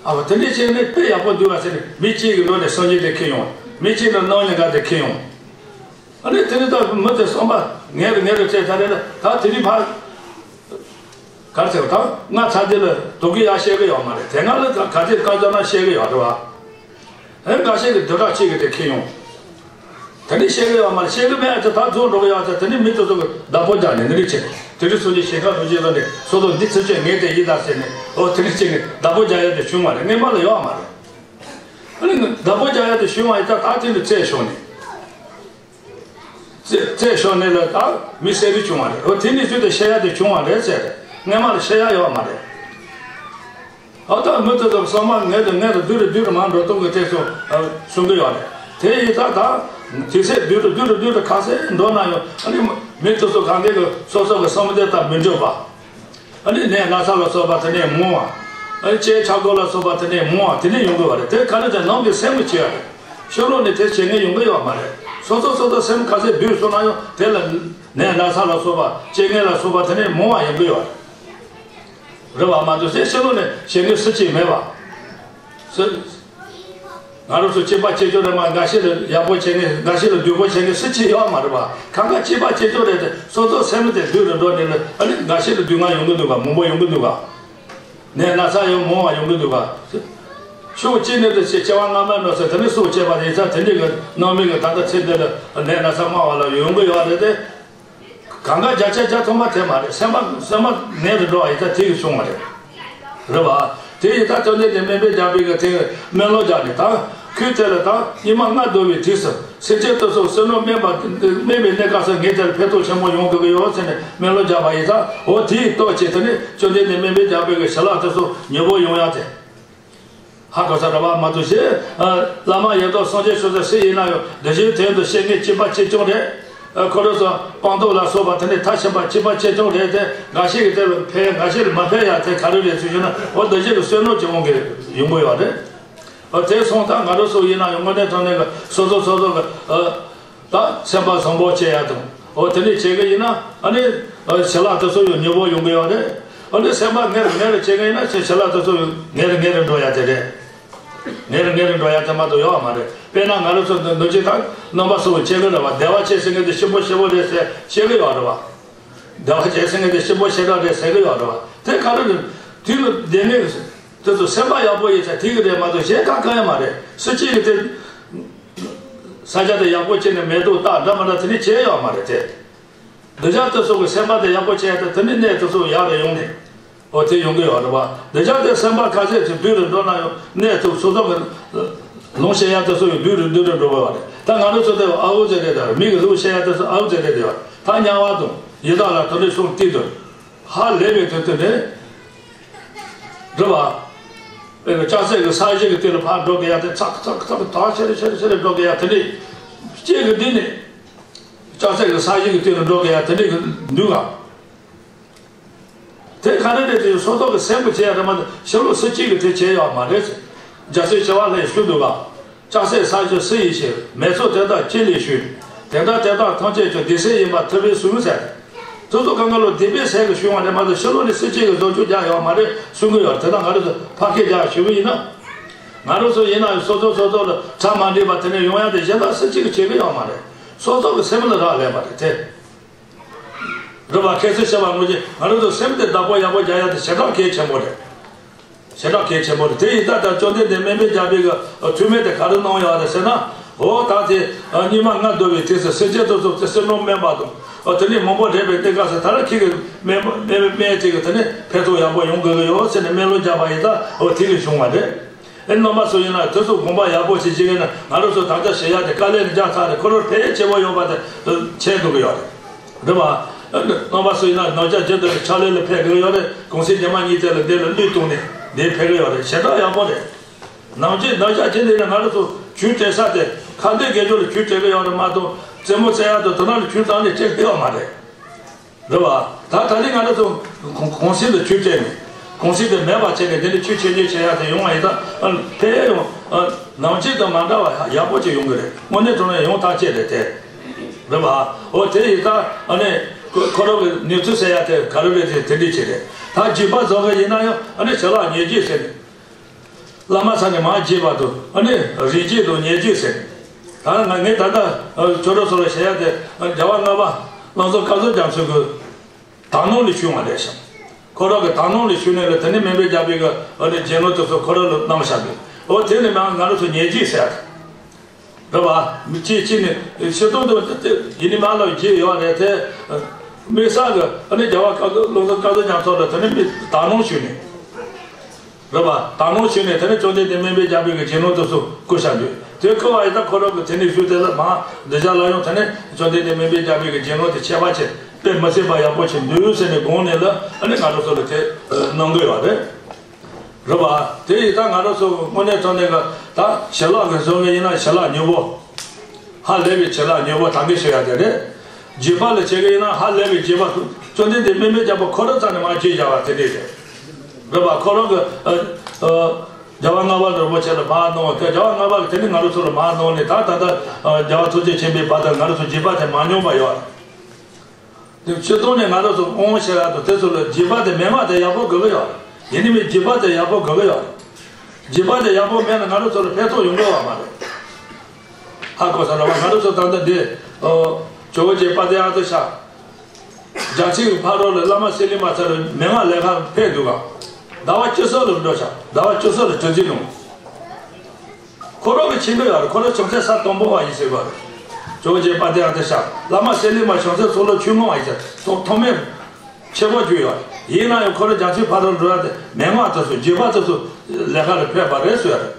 ཨ་བ་དེ་འདྲ་བྱས་ནས་དཔེ་ཡག་པོ་འདུག་ཨ་ཟེར་ནས་མི་གཅིག་གི་ལོ་ནས་སངས་རྒྱས་དེ་ཁེལ་ཡོང་། མི་གཅིག་ནས་སྣང་བ་ལྷན་ཁང་དེ་ཁེལ་ཡོང་། ཨ་ནི་དེ་ནས་ད་མི་དེ་བསམ་པ་ངན་རུ་ངན་རུ་བྱས་ཚར་རེད་ལ། ད་དེ་རིང་ཕར་ག་རེ་ཟེར་བ། ད་ང་ཚ་དེ་ལ་དོ་གི་ཡག་བཤད་གི་ཡོད་མ་རེད། དེ་སྔ་ལ་ག་ག་ཚོད་བཀའ་བཅག་ན་བཤད་གི་ཡོད་རེད་བ། ཨེ་འགའ་ཤས་ཀྱིས་བདུན་ཕྲག་གཅིག་གི་དེ་ཁེལ་ཡོང་། དེ་ནས་བཤད་གི་ཡོད་མ་རེད། བཤད་གི་མེད་ཨ་ཅེ་ད་རྫོགས་འགྲོ་གི་ཡོད་ཨ་ཅེ། དེ་ནས་མི་དེ་ཚོ་གི་བདག་པོ་རྒྱག་ནས་འདི་རིགས་བྱས། དེ་རིང་སོ་ཅིག་ཞལ་ཁ་ཐུག་ཅིག་ལ་ནས་སོ་སོ་འདི་ཚུལ་ཆེད་ངས་དེ་ཡིན་ད་ཟེར་ནས་ཨོ་དེ་རིགས་བྱས་ནས་བདག་པོ་རྒྱག་ཡ་དེ་བྱུང་བ་རེད། སྔོན་མ་ལ་ཡོད་མ་རེད། ཨ་ནི་བདག་པོ་རྒྱག་ཡ་དེ་བྱུང་བ་ཡིན་ད་ད་དེ་འདྲ་བཙལ་ཤོག་ནས། བཙལ་བཙལ་ཤོག་ནས་ལ་ད་མི་གསལ་རི་བྱུང་བ་རེད། ཨོ་དེ་ནས་ཚུལ་དེ་བཤད་ཡ་དེ་བྱུང་བ་རེད་ཟེར། སྔོན་མ་ལ་བཤད་ཡ་ཡོད་མ་རེད། ཨ་ད་མི་དེ་ཚོ་བསམ་པ་ངན་དུ་ངན་དུ་བསྡུས་རུ་བསྡུས་རུ་མར་འགྲོ་གཏོང་གི་དེ་ཚོ་གསུང་གི་ཡོད་རེད། དེ་ཡིན་ད་ད་དེ་ཚེ་བསྡུས་རུ་བསྡུས་རུ་བསྡུས་རུ་ག་ཚད་འགྲོ་ན་ཡང་ཨ་ནི་མི་དེ་ཚོ་གང་གས་ཀྱི་སོ་སོ་གི་བསམ་པ་དེ་དང་མི་འགྲོ་བ། ཨ་ནི་ནད་ན་ཚ་ལ་སོགས་པ་དེ་ནས་མང་བ། ཨ་ནི་ལྕེ་ཆག་སྒོ་ལ་སོགས་པ་དེ་ནས་མང་བ་དེ་ནས་ཡོང་གི་བ་རེད། དེ་ག་རེ་ཟེར་ནང་གི་སེམས་ཀྱི་བྱེད་ཡ་རེད། ཕྱི་ལོགས་ནས་དེ་བྱེད་མཁན་ཡོང་གི་ཡོད་མ་རེད། སོ་སོ་སོ་སོ་སེམས་ག་ཚད་བསྡུས་སོང་ན་ཡང་དེ་ལ་ནད་ན་ཚ་ལ་སོགས་པ་ལྕེ་ངན་ལ་སོགས་པ་དེ་ནས་མང་བ་ཡོང་གི་ཡོད་རེད། རེད་བ། མ་གཏོགས་སེ་ཕྱི་ལོགས་ནས་བྱེད་མཁན་སུ་གཅིག་མེད་བ། སུ། ང་རང་ཚོ་གཅིག་པ་གཅིག་རྐྱང་རེད་མ། འགའ་ཤས་ལ་ཡག་པོ་བྱེད་མཁན་འགའ་ཤས་ལ་སྡུག་པོ་བྱེད་མཁན་སུ་གཅིག་ཡོད་མ་རེད་བ། གང་ག་གཅིག་པ་གཅིག་རྐྱང་རེད་དེ་སོ་སོ་སེམས་དེ་སྡུག་རུ་འགྲོ་ནས་ལ་ཨ་ནི་འགའ་ཤས་ལ་སྡུག་བསྔལ་ཡོང་གི་འདུག་ག་མང་པོ་ཡོང་གི་འདུག་ག་ནད་ན་ཚ་ཡང་མང་བ་ཡོང་གི་འདུག་ག་ཕྱོགས་གཅིག་ནས་དེ་སྐྱེ་བ་སྔ་མའི་ནོར་ཟེར་དེ་ནས་སྲོག་བཅད་པ་ཡིན་ཙང་དེ་འདྲའི་གི་སྣང་མེད་ཀྱི་ད་ལྟ་ཚེ་འདི་ལ་ནད་ན་ཚ་སྨྲ་བ་ལ་ཡོང་གི་ཡོད་རེད་དེ། གང་ག་བརྒྱ་ཆ་བརྒྱ་ཐོག་མ་དེ་མ་རེད། སེམས་པ་སེམས་པ་ནད་དུ་འགྲོ་བ་ཡིན་ཙང་དེ་གི་བྱུང་བ་རེད། རེད་བ། དེ་ཡིན་ཙང་དོན་དེ་དེ་སྨན་པས་སྦྱར་བའི་གི་དེ་སྨན་བློ་སྦྱར་ནས་ད་ཁོས་དེ་ལ་ད་སྙིགས་མ་ལྔ་བདོ་བའི་དུས་སུ་སེམས་ཅན་དེ་ཚོ་བསོད་ནམས་དམན་པ་དམན་པའི་གནས་སྐབས་སུ་ངས་དེར་ཕན་ཐོགས་ཆེན་པོ་ཡོང་དགོས་ཀྱི་ཡོད་ཟེར་ནས་སྨན་བློ་སྦྱར་བ་ཡིན་ཙང་འོ་དེའི་སྟོབས་ཀྱིས་དེ་ནི་བཅོམ་ལྡན་འདས་སྨན་པས་སྦྱར་བའི་གི་བྱིན་རླབས་དེ་ཚོ་མྱུར་པོ་ཡོང་ཡ་དེ། ཧ་གོ་ས་རེད་བ། མ་གཏོགས་ཞེས། བླ་མ་ཡི་དམ་སངས་རྒྱས་ཆོས་སྲིད་སུ་ཡིན་ན་ཡང་འདི་བཞིན་དོན་དུ་བཤད་མཁན་གཅིག་པ་གཅིག་རྐྱང་རེད། ཁོ་རང་ཚོ་སྤངས་རྟོགས་ལ་སོགས་པ་དེ་ནས་ཐར་ཕྱིན་པ་གཅིག་པ་གཅིག་རྐྱང་རེད་དེ། འགའ་ཞིག་གིས་དེ་ལ་ཕན་འགའ་ཞིག་ལ་མ་ཕན་ཡ་དེ་ག་རེ་རེད་ཟེར་ཞུས་ན་འོ་འདི་བཞིན་གྱི་བསོད་ནམས་ཀྱི་དབང་གིས་ཡོང་གི་ཡོད་རེད། འོ་དེ་སོང་ཙང་ང་རང་ཚོ་ཡིན་ན་ཡང་དངོས་གནས་དྲང་གནས་ཀྱི་སོ་སོ་སོ་སོ་གི་ཨ། ད་སེམས་པ་བཟང་པོ་བྱེད་ཡ་དང་། འོ་དེ་འདྲ་བྱེད་གི་ཡིན་ན་ཨ་ནི་བྱིན་རླབས་དེ་ཚོ་ཡང་མྱུར་པོ་ཡོང་གི་ཡོད་རེད། ཨ་ནི་སེམས་པ་ངན་རུ་ངན་རུ་བྱེད་གི་ཡིན་ན་བྱིན་རླབས་དེ་ཚོ་ཡང་ངན་རུ་ངན་རུ་འགྲོ་ཡ་དེ་རེད། ངན་རུ་ངན་རུ་འགྲོ་ཡ་དེ་མ་གཏོགས་ཡོད་མ་རེད། དཔེར་ན་ང་རང་ཚོ་འདི་འདི་ཅིག་ད་རྣམ་པ་གསུམ་བྱེད་གི་རེད་བ། བདེ་བ་ཅན་ཟེར་མཁན་དེ་སྐྱིད་པོ་ཞེ་པོ་རེད་ཟེར་བཤད་གི་ཡོད་རེད་བ། བདེ་བ་ཅན་ཟེར་མཁན་དེ་སྐྱིད་པོ་ཞེ་དྲག་རེད་ཟེར་གི་ཡོད་རེད་བ། དེ་ག་རེ་རེད། དུས་ལ་བདེ་གནས་དེ་ཚོ་སེམས་པ་ཡག་པོ་ཡིན་ཙང་དེ་གི་རེད་མ་གཏོགས་གཞན་གང་གང་ཡང་མ་རེད། སུ་གཅིག་གིས་དེ། ས་ཆ་དེ་ཡག་པོ་བྱས་ནས་མེ་ཏོག་བཏགས་འདྲ་མི་འདྲ་དེ་ནི་བྱས་ཡོད་མ་རེད་དེ། འདི་ཅག་དེ་ཚོ་གི་སེམས་པ་དེ་ཡག་པོ་བྱས་ཏེ་དེ་ནི་གནས་དེ་ཚོ་ཡག་རེ་ཡོང་ནས། འོ་དེ་ཡོང་གི་ཡོད་རེད་བ། འདི་ཅག་དེ་སེམས་པ་ག་ཚད་ཅིག་སྡུག་རུ་འགྲོ་ན་ཡང་གནས་དེ་སོ་སོ་གི་ལུང་བཤད་ཡ་དེ་ཚོ་ཡང་སྡུག་རུ་སྡུག་རུ་འགྲོ་གི་ཡོད་རེད། ད་ང་རང་ཚོ་དེ་ཨ་འུ་ཚོ་རེད་དེ། མི་གི་ལུང་བཤད་ཡ་དེ་ཚོ་ཨ་འུ་ཚོ་རེད་དེ། ད་དམྱལ་བ་དང་ཡི་དྭགས་ལ་དེ་འདྲའི་སོང་དུས་དུ་ཧ་ལས་པའི་དོན་དུ་ནས། རེད་བ། ལྕགས་སྲེག་གི་ས་གཞི་གི་སྟེང་ལ་ཕར་འགྲོ་གི་ཡ་དེ་ཚག་ཚག་ཚག་ཐག་ཆེ་རེ་ཆེ་རེ་ཆེ་རེ་འགྲོ་གི་ཡ་དེ་ནི། སྐྱེ་གི་འདི་ནི། ལྕགས་སྲེག་གི་ས་གཞི་གི་སྟེང་ལ་འགྲོ་གི་ཡ་དེ་འདྲ་གི་འདུག་ག་དེ་ག་རེ་རེད་དེ་སོ་སོ་གི་སེམས་ཀྱིས་བྱས་ཡ་རེད་མ་གཏོགས་ཕྱི་ལོགས་སུ་གཅིག་གིས་དེ་བྱས་ཡོད་མ་རེད། རྒྱལ་སྲས་ཆེ་བ་ལྷས་ཞུ་འདུག་ག་ལྕགས་སྲེག་ས་གཞི་སུ་ཡིས་བྱེད། མེ་ཚོགས་དེ་དག་ཅི་ལས་བྱུང་། དེ་འདྲ་དེ་དག་ཐམས་ཅད་ཀྱང་སྡིག་སྲིན་ཡིན་པར་ཐུབ་པས་གསུངས་ཟེར། དེ་ཚོ་གང་ག་ལོ་སྡིག་པའི་ཟས་ཀྱིས་བྱུང་བ་རེད་མ་གཏོགས་ཕྱི་ལོགས་ནས་སུ་གཅིག་གིས་བཟོ་བཅོས་རྒྱག་ཡོད་མ་རེད་གསུང་གི་ཡོད་རེད། དེ་དག་ང་རང་ཚོ་ཕ་སྐད་རྒྱག་ཞུ་གི་ཡིན་ན། ང་རང་ཚོ་ཡིན་ན་སོ་སོ་སོ་སོ་ལ་གྲ་མ་འགྲིག་པ་དེ་འདྲ་ཡོང་ཡ་དེ་གཞན་དག་སུ་གཅིག་གིས་བྱེད་གི་ཡོད་མ་རེད། སོ་སོ་གི་སེམས་ལ་རག་ལས་པ་རེད་དེ། རེད་པ། ཁྱེད་ཚོས་བཤད་པ་ངོས་ཀྱིས་ང་རང་ཚོ་སེམས་དེ་བདག་པོ་ཡག་པོ་རྒྱག་ཡ་དེ་ཞེ་དྲག་གལ་ཆེན་པོ་རེད། ཞེ་དྲག་གལ་ཆེན་པོ་རེད། དེ་ཡིན་ད་ལྟ་བཅོམ་ལྡན་འདས་སྨན་པས་སྦྱར་བའི་གི་ཐུགས་སྨོན་དེ་ག་རེ་གནང་ཡོད་རེད་ཟེར་ན། འོ་ད་དེ་སྙིགས་མ་ལྔ་བདོ་བའི་དུས་སུ་སེམས་ཅན་དེ་ཚོ་དེ་བསོད་ནམས་དམན་པ་དང་། འོ་དེ་ནས་མང་པོ་རེག་པའི་གནས་སྐབས་སུ་ད་རེས་ཁྱེད་ཀྱི་སྨན་སྨན་སྨན་ཅིག་གིས་དེ་ནས་ཕན་ཐོགས་ཡག་པོ་ཡོང་དགོས་ཀྱི་ཡོད་ཟེར་ནས་སྨན་བློ་སྦྱར་བ་ཡིན་ད་འོ་དེ་གིས་བྱུང་བ་རེད། ཨེ་རྣམ་པ་ཚོ་ཡིན་ན་དེ་ཚོ་དགོངས་པ་ཡག་པོ་ཞིག་བཞེས་ཀྱི་ན་ང་རང་ཚོ་ད་ལྟ་ཞེ་ཡག་དེ་དཀའ་ལས་ནི་རྒྱག་ཚར་རེད། ཁོ་རང་ཕན་ཡོན་ཆེན་པོ་ཡོད་པ་དེ་བྱས་འདུག་གི་ཡོད་རེད། རེད་པ། རྣམ་པ་ཚོ་ཡིན་ན་ནང་ཆ་རྒྱུན་དུ་ཕྱག་ལས་ལ་ཕེབས་དགོས་ཡོད་རེད། གུང་སེང་རྗེས་མ་གཉིས་དེ་ལ་འདི་ལ་གླུད་བཏང་ནས་འདིར་ཕེབས་ཀྱི་ཡོད་རེད། ཞེ་དྲག་ཡག་པོ་རེད། ནང་ཆ་ནང་ཆ་རྒྱུན་དུ་ནས་ང་རང་ཚོ་ཆོས་སྤྲད་ས་དེ་ཁ་འདོན་དགེ་སྦྱོར་ལ་ཆོས་སྤྲད་ཀྱི་ཡོད་རེད་མ་གཏོགས་རྩེད་མོ་རྩེ་ཡག་དང་དེ་ནང་ལ་ཆོས་བཏང་ནས་སྤྲད་ཀྱི་ཡོད་མ་རེད། རེད་པ། ད་ད་རེས་ང་རང་ཚོ་གུང་གུང་སེང་དུ་ཆོས་སྤྲད་ནས་གུང་སེང་དུ་མེད་པ་བྱས་ནས་དེ་ནས་ཆོས་ཆོས་ཉིད་བྱེད་ཡག་དེ་ཡོང་བ་ཡིན་ད་ཕན་ཡོན་ནང་ཆོས་དང་མ་འདྲ་བ་ཡག་པོ་ཅིག་ཡོང་གི་རེད། དངོས་གནས་དྲང་གནས་ཡོང་ཐག་ཆོད་རེད་དེ། རེད་པ། འོ་དེ་ཡིན་ད་ཨ་ནི་ཁོ་ཁོ་རང་གི་ནུས་ཚོད་ཟེར་ཡག་དེ་ག་རེ་རེད་དེ་དེ་འདྲས་ཅིག་རེད། ད་རྒྱུད་པ་རྫོགས་གི་ཡིན་ན་ཡང་ཨ་ནི་བྱིན་རླབས་ཉེར་བརྒྱད་ཟེར་ནས། བླ་མ་ཚང་ནས་མར་རྒྱས་པ་དང་ཨ་ནི་རིམ་གྱིས་དང་ཉེར་གཅིག་ཟེར། ད་ང་ངས་ད་ལྟ་ཆོས་གྲོགས་ཚོ་ལ་བཤད་ཡ་དེ་རྒྱལ་བ་ལྔ་པ་བློ་བཟང་སྐལ་བཟང་རྒྱ་མཚོ་གི་དག་སྣང་ལས་བྱུང་བ་རེད་ཤག་ཁོ་རང་གི་དག་སྣང་ལས་བྱུང་ནས་ལ་དེ་ནས་སྨན་པའི་རྒྱལ་པོའི་གི་ཨ་ནི་རྗེས་ལུས་དེ་ཚོ་ཁོ་རང་ལ་གནང་བཞག་གི། འོ་དེ་ནས་མར་ང་རང་ཚོ་ཉེར་གཅིག་ཟེར་ཡ་དེ། རེད་པ། མི་གཅིག་གཅིག་ནས་ཤི་སྟོང་དུ་ཡིན་ནི་མ་ལ་རྒྱས་ཡོད་རེད་དེ། དམིགས་བསལ་གི་ཨ་ནི་རྒྱལ་བ་བཀའ་བློ་བཟང་སྐལ་བཟང་རྒྱ་མཚོ་ལ་དེ་ནས་མི་དག་སྣང་བྱུང་ནས། རེད་པ། དག་སྣང་བྱུང་ནས་དེ་ནས་བཅོམ་ལྡན་འདས་སྨན་པའི་རྒྱལ་པོའི་གི་རྗེས་ལུས་དེ་ཚོ་བསྐུར་བཞག་འདུག་དེ་བསྐུར་བ་ཡིན་ད་ཁོ་རང་གི་དེ་ནས་བཞུགས་དེ་ལ་མར་འདི་ཅག་ལ་ཡང་དེ་ནས་བཅོམ་ལྡན་འདས་སྨན་པའི་རྒྱལ་པོའི་གི་རྗེས་ལུས་དེ་ཁྱད་པར་ཅན་དཔེ་མི་སྲིད་པ་ཡག་པོ་ཅིག་འདུག་ཟེར་ནས་དགོངས་ནས་ལ་ཨ་ནི་ང་རང་ཚོ་ལ་དེ་གནང་གི་ཡོད་རེད། རེད་པ། དེ་ཡིན་ད་ང་རང་ཚོ་དངོས་གནས་དྲང་གནས་ཀྱི་ད་ཞལ་ལག་གི་བཟོ་མཁན་ཡིན་ན་ཞལ་ལག་མྱུར་པོ། ཧ་ལས་པའི་ཞལ་ལག་མྱུར་པོ་ད་གིན་ཞུ་ཡ་དེ་རེད། རྒྱས་པ་ལ་བྱེད་ཀྱི་ཡིན་ན་ཧ་ལས་པའི་རྒྱས་པ་དུ་བཅོམ་ལྡན་འདས་སྨན་པའི་རྒྱལ་པོ་ཁོ་རང་རྩ་ནས་མར་བརྗེད་བཞག་པ་དེ་འདྲས་རེད། རེད་པ། ཁོ་རང་གི་ཨ་ཨ་རྒྱལ་བ་ལྔ་པ་རིན་པོ་ཆེ་ལ་མར་གནང་བ་དེ་རྒྱལ་བ་ལྔ་པ་གི་དེ་ནི་ང་རང་ཚོ་ལ་མར་གནང་ནས་ད་ད་ལྟ་རྒྱལ་བ་ཐུགས་རྗེ་ཆེན་པོའི་བར་དུ་ང་རང་ཚོ་རྒྱས་པ་དེ་མ་མྱོང་པ་ཡོད། དེ་སྤྱིར་བཏང་ནས་ང་རང་ཚོ་དབང་ཆེ་ཡག་ཏུ་དེ་ཚོ་ལ་རྒྱས་པ་དེ་མན་ངག་དེ་ཡག་པོ་དགོས་ཀྱི་ཡོད་རེད། ཡིན་ནི་མིན་རྒྱས་པ་དེ་ཡག་པོ་དགོས་ཀྱི་ཡོད་རེད། རྒྱས་པ་དེ་ཡག་པོ་མེད་ན་ང་རང་ཚོ་ལ་ཕན་ཐོགས་ཡོང་གི་ཡོད་མ་རེད། ཧ་གོ་ས་རེད་བ། ང་རང་ཚོ་ད་ལྟ་འདི་ཇོ་བོ་རྗེ་དཔལ་ལྡན་ཨ་ཏི་ཤ་རྒྱལ་ཆེན་གྱི་ཕ་རོལ་ལ་བླ་མ་སི་ལི་མ་ཚ་ལ་མན་ངག་ལས་ཀ་ཕེབས་འདུག་ག་ཟླ་བ་བཅུ་གསུམ་ལ་འགྲོ་ཤག་ཟླ་བ་བཅུ་གསུམ་ལ་གྲུ་འཛིན་གནང་། ཁོ་རང་གི་ཆེན་པོ་ཡོད་རེད། ཁོ་རང་བྱང་སེམས་ས་དང་པོ་བ་ཡིན་ཟེར་བ་རེད། ཇོ་བོ་རྗེ་དཔལ་ལྡན་ཨ་ཏི་ཤ་བླ་མ་སི་ལི་མ་བྱང་སེམས་ཚོགས་ལ་ཆོས་མང་བ་ཡིན་ཟེར་ཐོག་ཐོག་མེད་ཆེན་པོ་བརྒྱུད་ཡོད་རེད། ཡིན་ན་ཡང་ཁོ་རང་རྒྱལ་ཆེན་ཕ་རོལ་འགྲོ་ཡ་དེ་མན་ངག་དེ་ཚོ་རྒྱས་པ་དེ་ཚོ་ལས་ཀ་ལ་ཕེབས་པ་རེད་ཟེར་ཡ་རེད།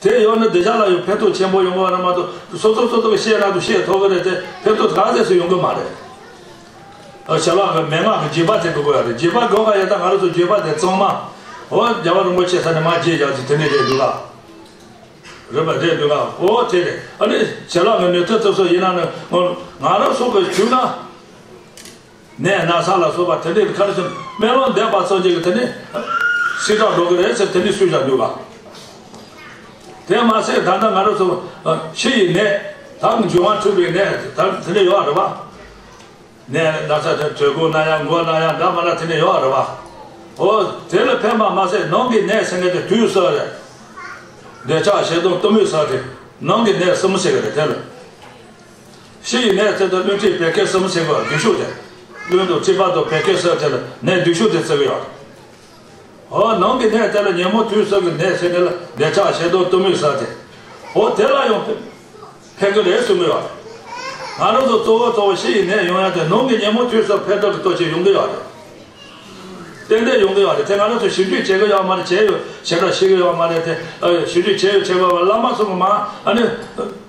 དེ་ཡོད་ན་འདི་ཅག་ལ་ཡང་ཕན་ཐོགས་ཆེན་པོ་ཡོང་གི་ཡོད་རེད་མ་གཏོགས་སོ་སོ་སོ་སོ་གི་བཤད་ན་དུ་བཤད་ཐུབ་ཀྱི་རེད་དེ་ཕན་ཐོགས་ག་ཚད་སུ་ཡོང་གི་མ་རེད། ཨ་ཞལ་ལག་གི་མན་ངག་གི་རྒྱས་པ་དེ་དགོས་ཀྱི་ཡོད་རེད། རྒྱས་པ་དགོས་ཀ་ཡོད་ད་ང་རང་ཚོ་རྒྱས་པ་དེ་གཙང་མ། འོ་རྒྱལ་བ་རིན་པོ་ཆེ་ས་ནས་མར་རྒྱས་རྒྱག་ཚུལ་དེ་འདྲས་རེད་འདུག་ག་རེད་པ་རེད་འདུག་ག་འོ་དེ་རེད། ཨ་ནི་ཞལ་ལག་གི་ནུས་མཐུ་དེ་ཚོ་ཡིན་ན་ནི་ང་རང་ཚོ་གི་བྱུང་ན། ནད་ན་ཚ་ལ་སོགས་པ་དེ་འདྲའི་ཁར་སོང་སྨོན་ལམ་འདེབས་པ་སོགས་ཀྱི་དེ་ནི་སྲིད་དྲག་འགྲོ་གི་རེད་ཟེར་དེ་ནི་སུས་བཞག་འདུག་ག་དེ་མ་ཟད་ད་ལྟ་ང་རང་ཚོ་ཤི་ཡི་ནད་དང་འབྱུང་བ་འཁྲུགས་པའི་ནད་ད་དེ་འདྲ་ཡོད་རེད་བ། ནད་ན་ཚ་དེ་དྲོད་ཁོག་ན་ཡང་མགོ་ན་ཡང་འདྲ་མ་འདྲ་དེ་འདྲ་ཡོད་རེད་བ། འོ་དེ་ལ་ཕན་པ་མ་ཟད་ནང་གི་ནད་ཟེར་མཁན་དེ་དུས་སུ་རེད། འདོད་ཆགས་ཞེ་སྡང་གཏི་མུག་ཟེར་དེ་ནང་གི་ནད་གསུམ་ཟེར་གི་རེད་དེ་ལ། ཤི་ཡི་ནད་ཟེར་དུས་རླུང་མཁྲིས་བད་ཀན་གསུམ་ཟེར་གོ་སྡུག་ཤོས་དེ། རླུང་དང་མཁྲིས་པ་དང་བད་ཀན་ཟེར་དེ་ལ་ནད་སྡུག་ཤོས་དེ་ཟེར་གི་ཡོད། འོ་ནང་གི་ནད་དེ་ལ་ཉོན་མོངས་དུག་གསུམ་གྱི་ནད་ཟེར་ནི་ལ་འདོད་ཆགས་ཞེ་སྡང་གཏི་མུག་ཟེར་དེ། འོ་དེ་ལ་ཡང་ཕན་གི་རེད་གསུང་གི་ཡོད། ང་རང་ཚོ་གཙོ་བོ་གཙོ་བོ་ཤི་ཡི་ནད་ཡོང་ཡ་དེ་ནང་གི་ཉོན་མོངས་དུག་གསུམ་ཕན་ཐོགས་ཀྱི་ལྟོ་ཆས་ཡོང་གི་ཡོད་རེད། ཏན་ཏན་ཡོང་གི་ཡོད་རེད། དེ་ང་རང་ཚོ་ཞིབ་འཇུག་བྱེད་གི་ཡོད་མ་རེད། བྱས་ཡོད་བྱས་ན་ཤེས་གི་ཡོད་མ་རེད་དེ། ཨ་ཞིབ་འཇུག་བྱས་ཡོད་བྱས་པ་བླ་མ་གསུམ་གྱིས་མ་ཨ་ནི་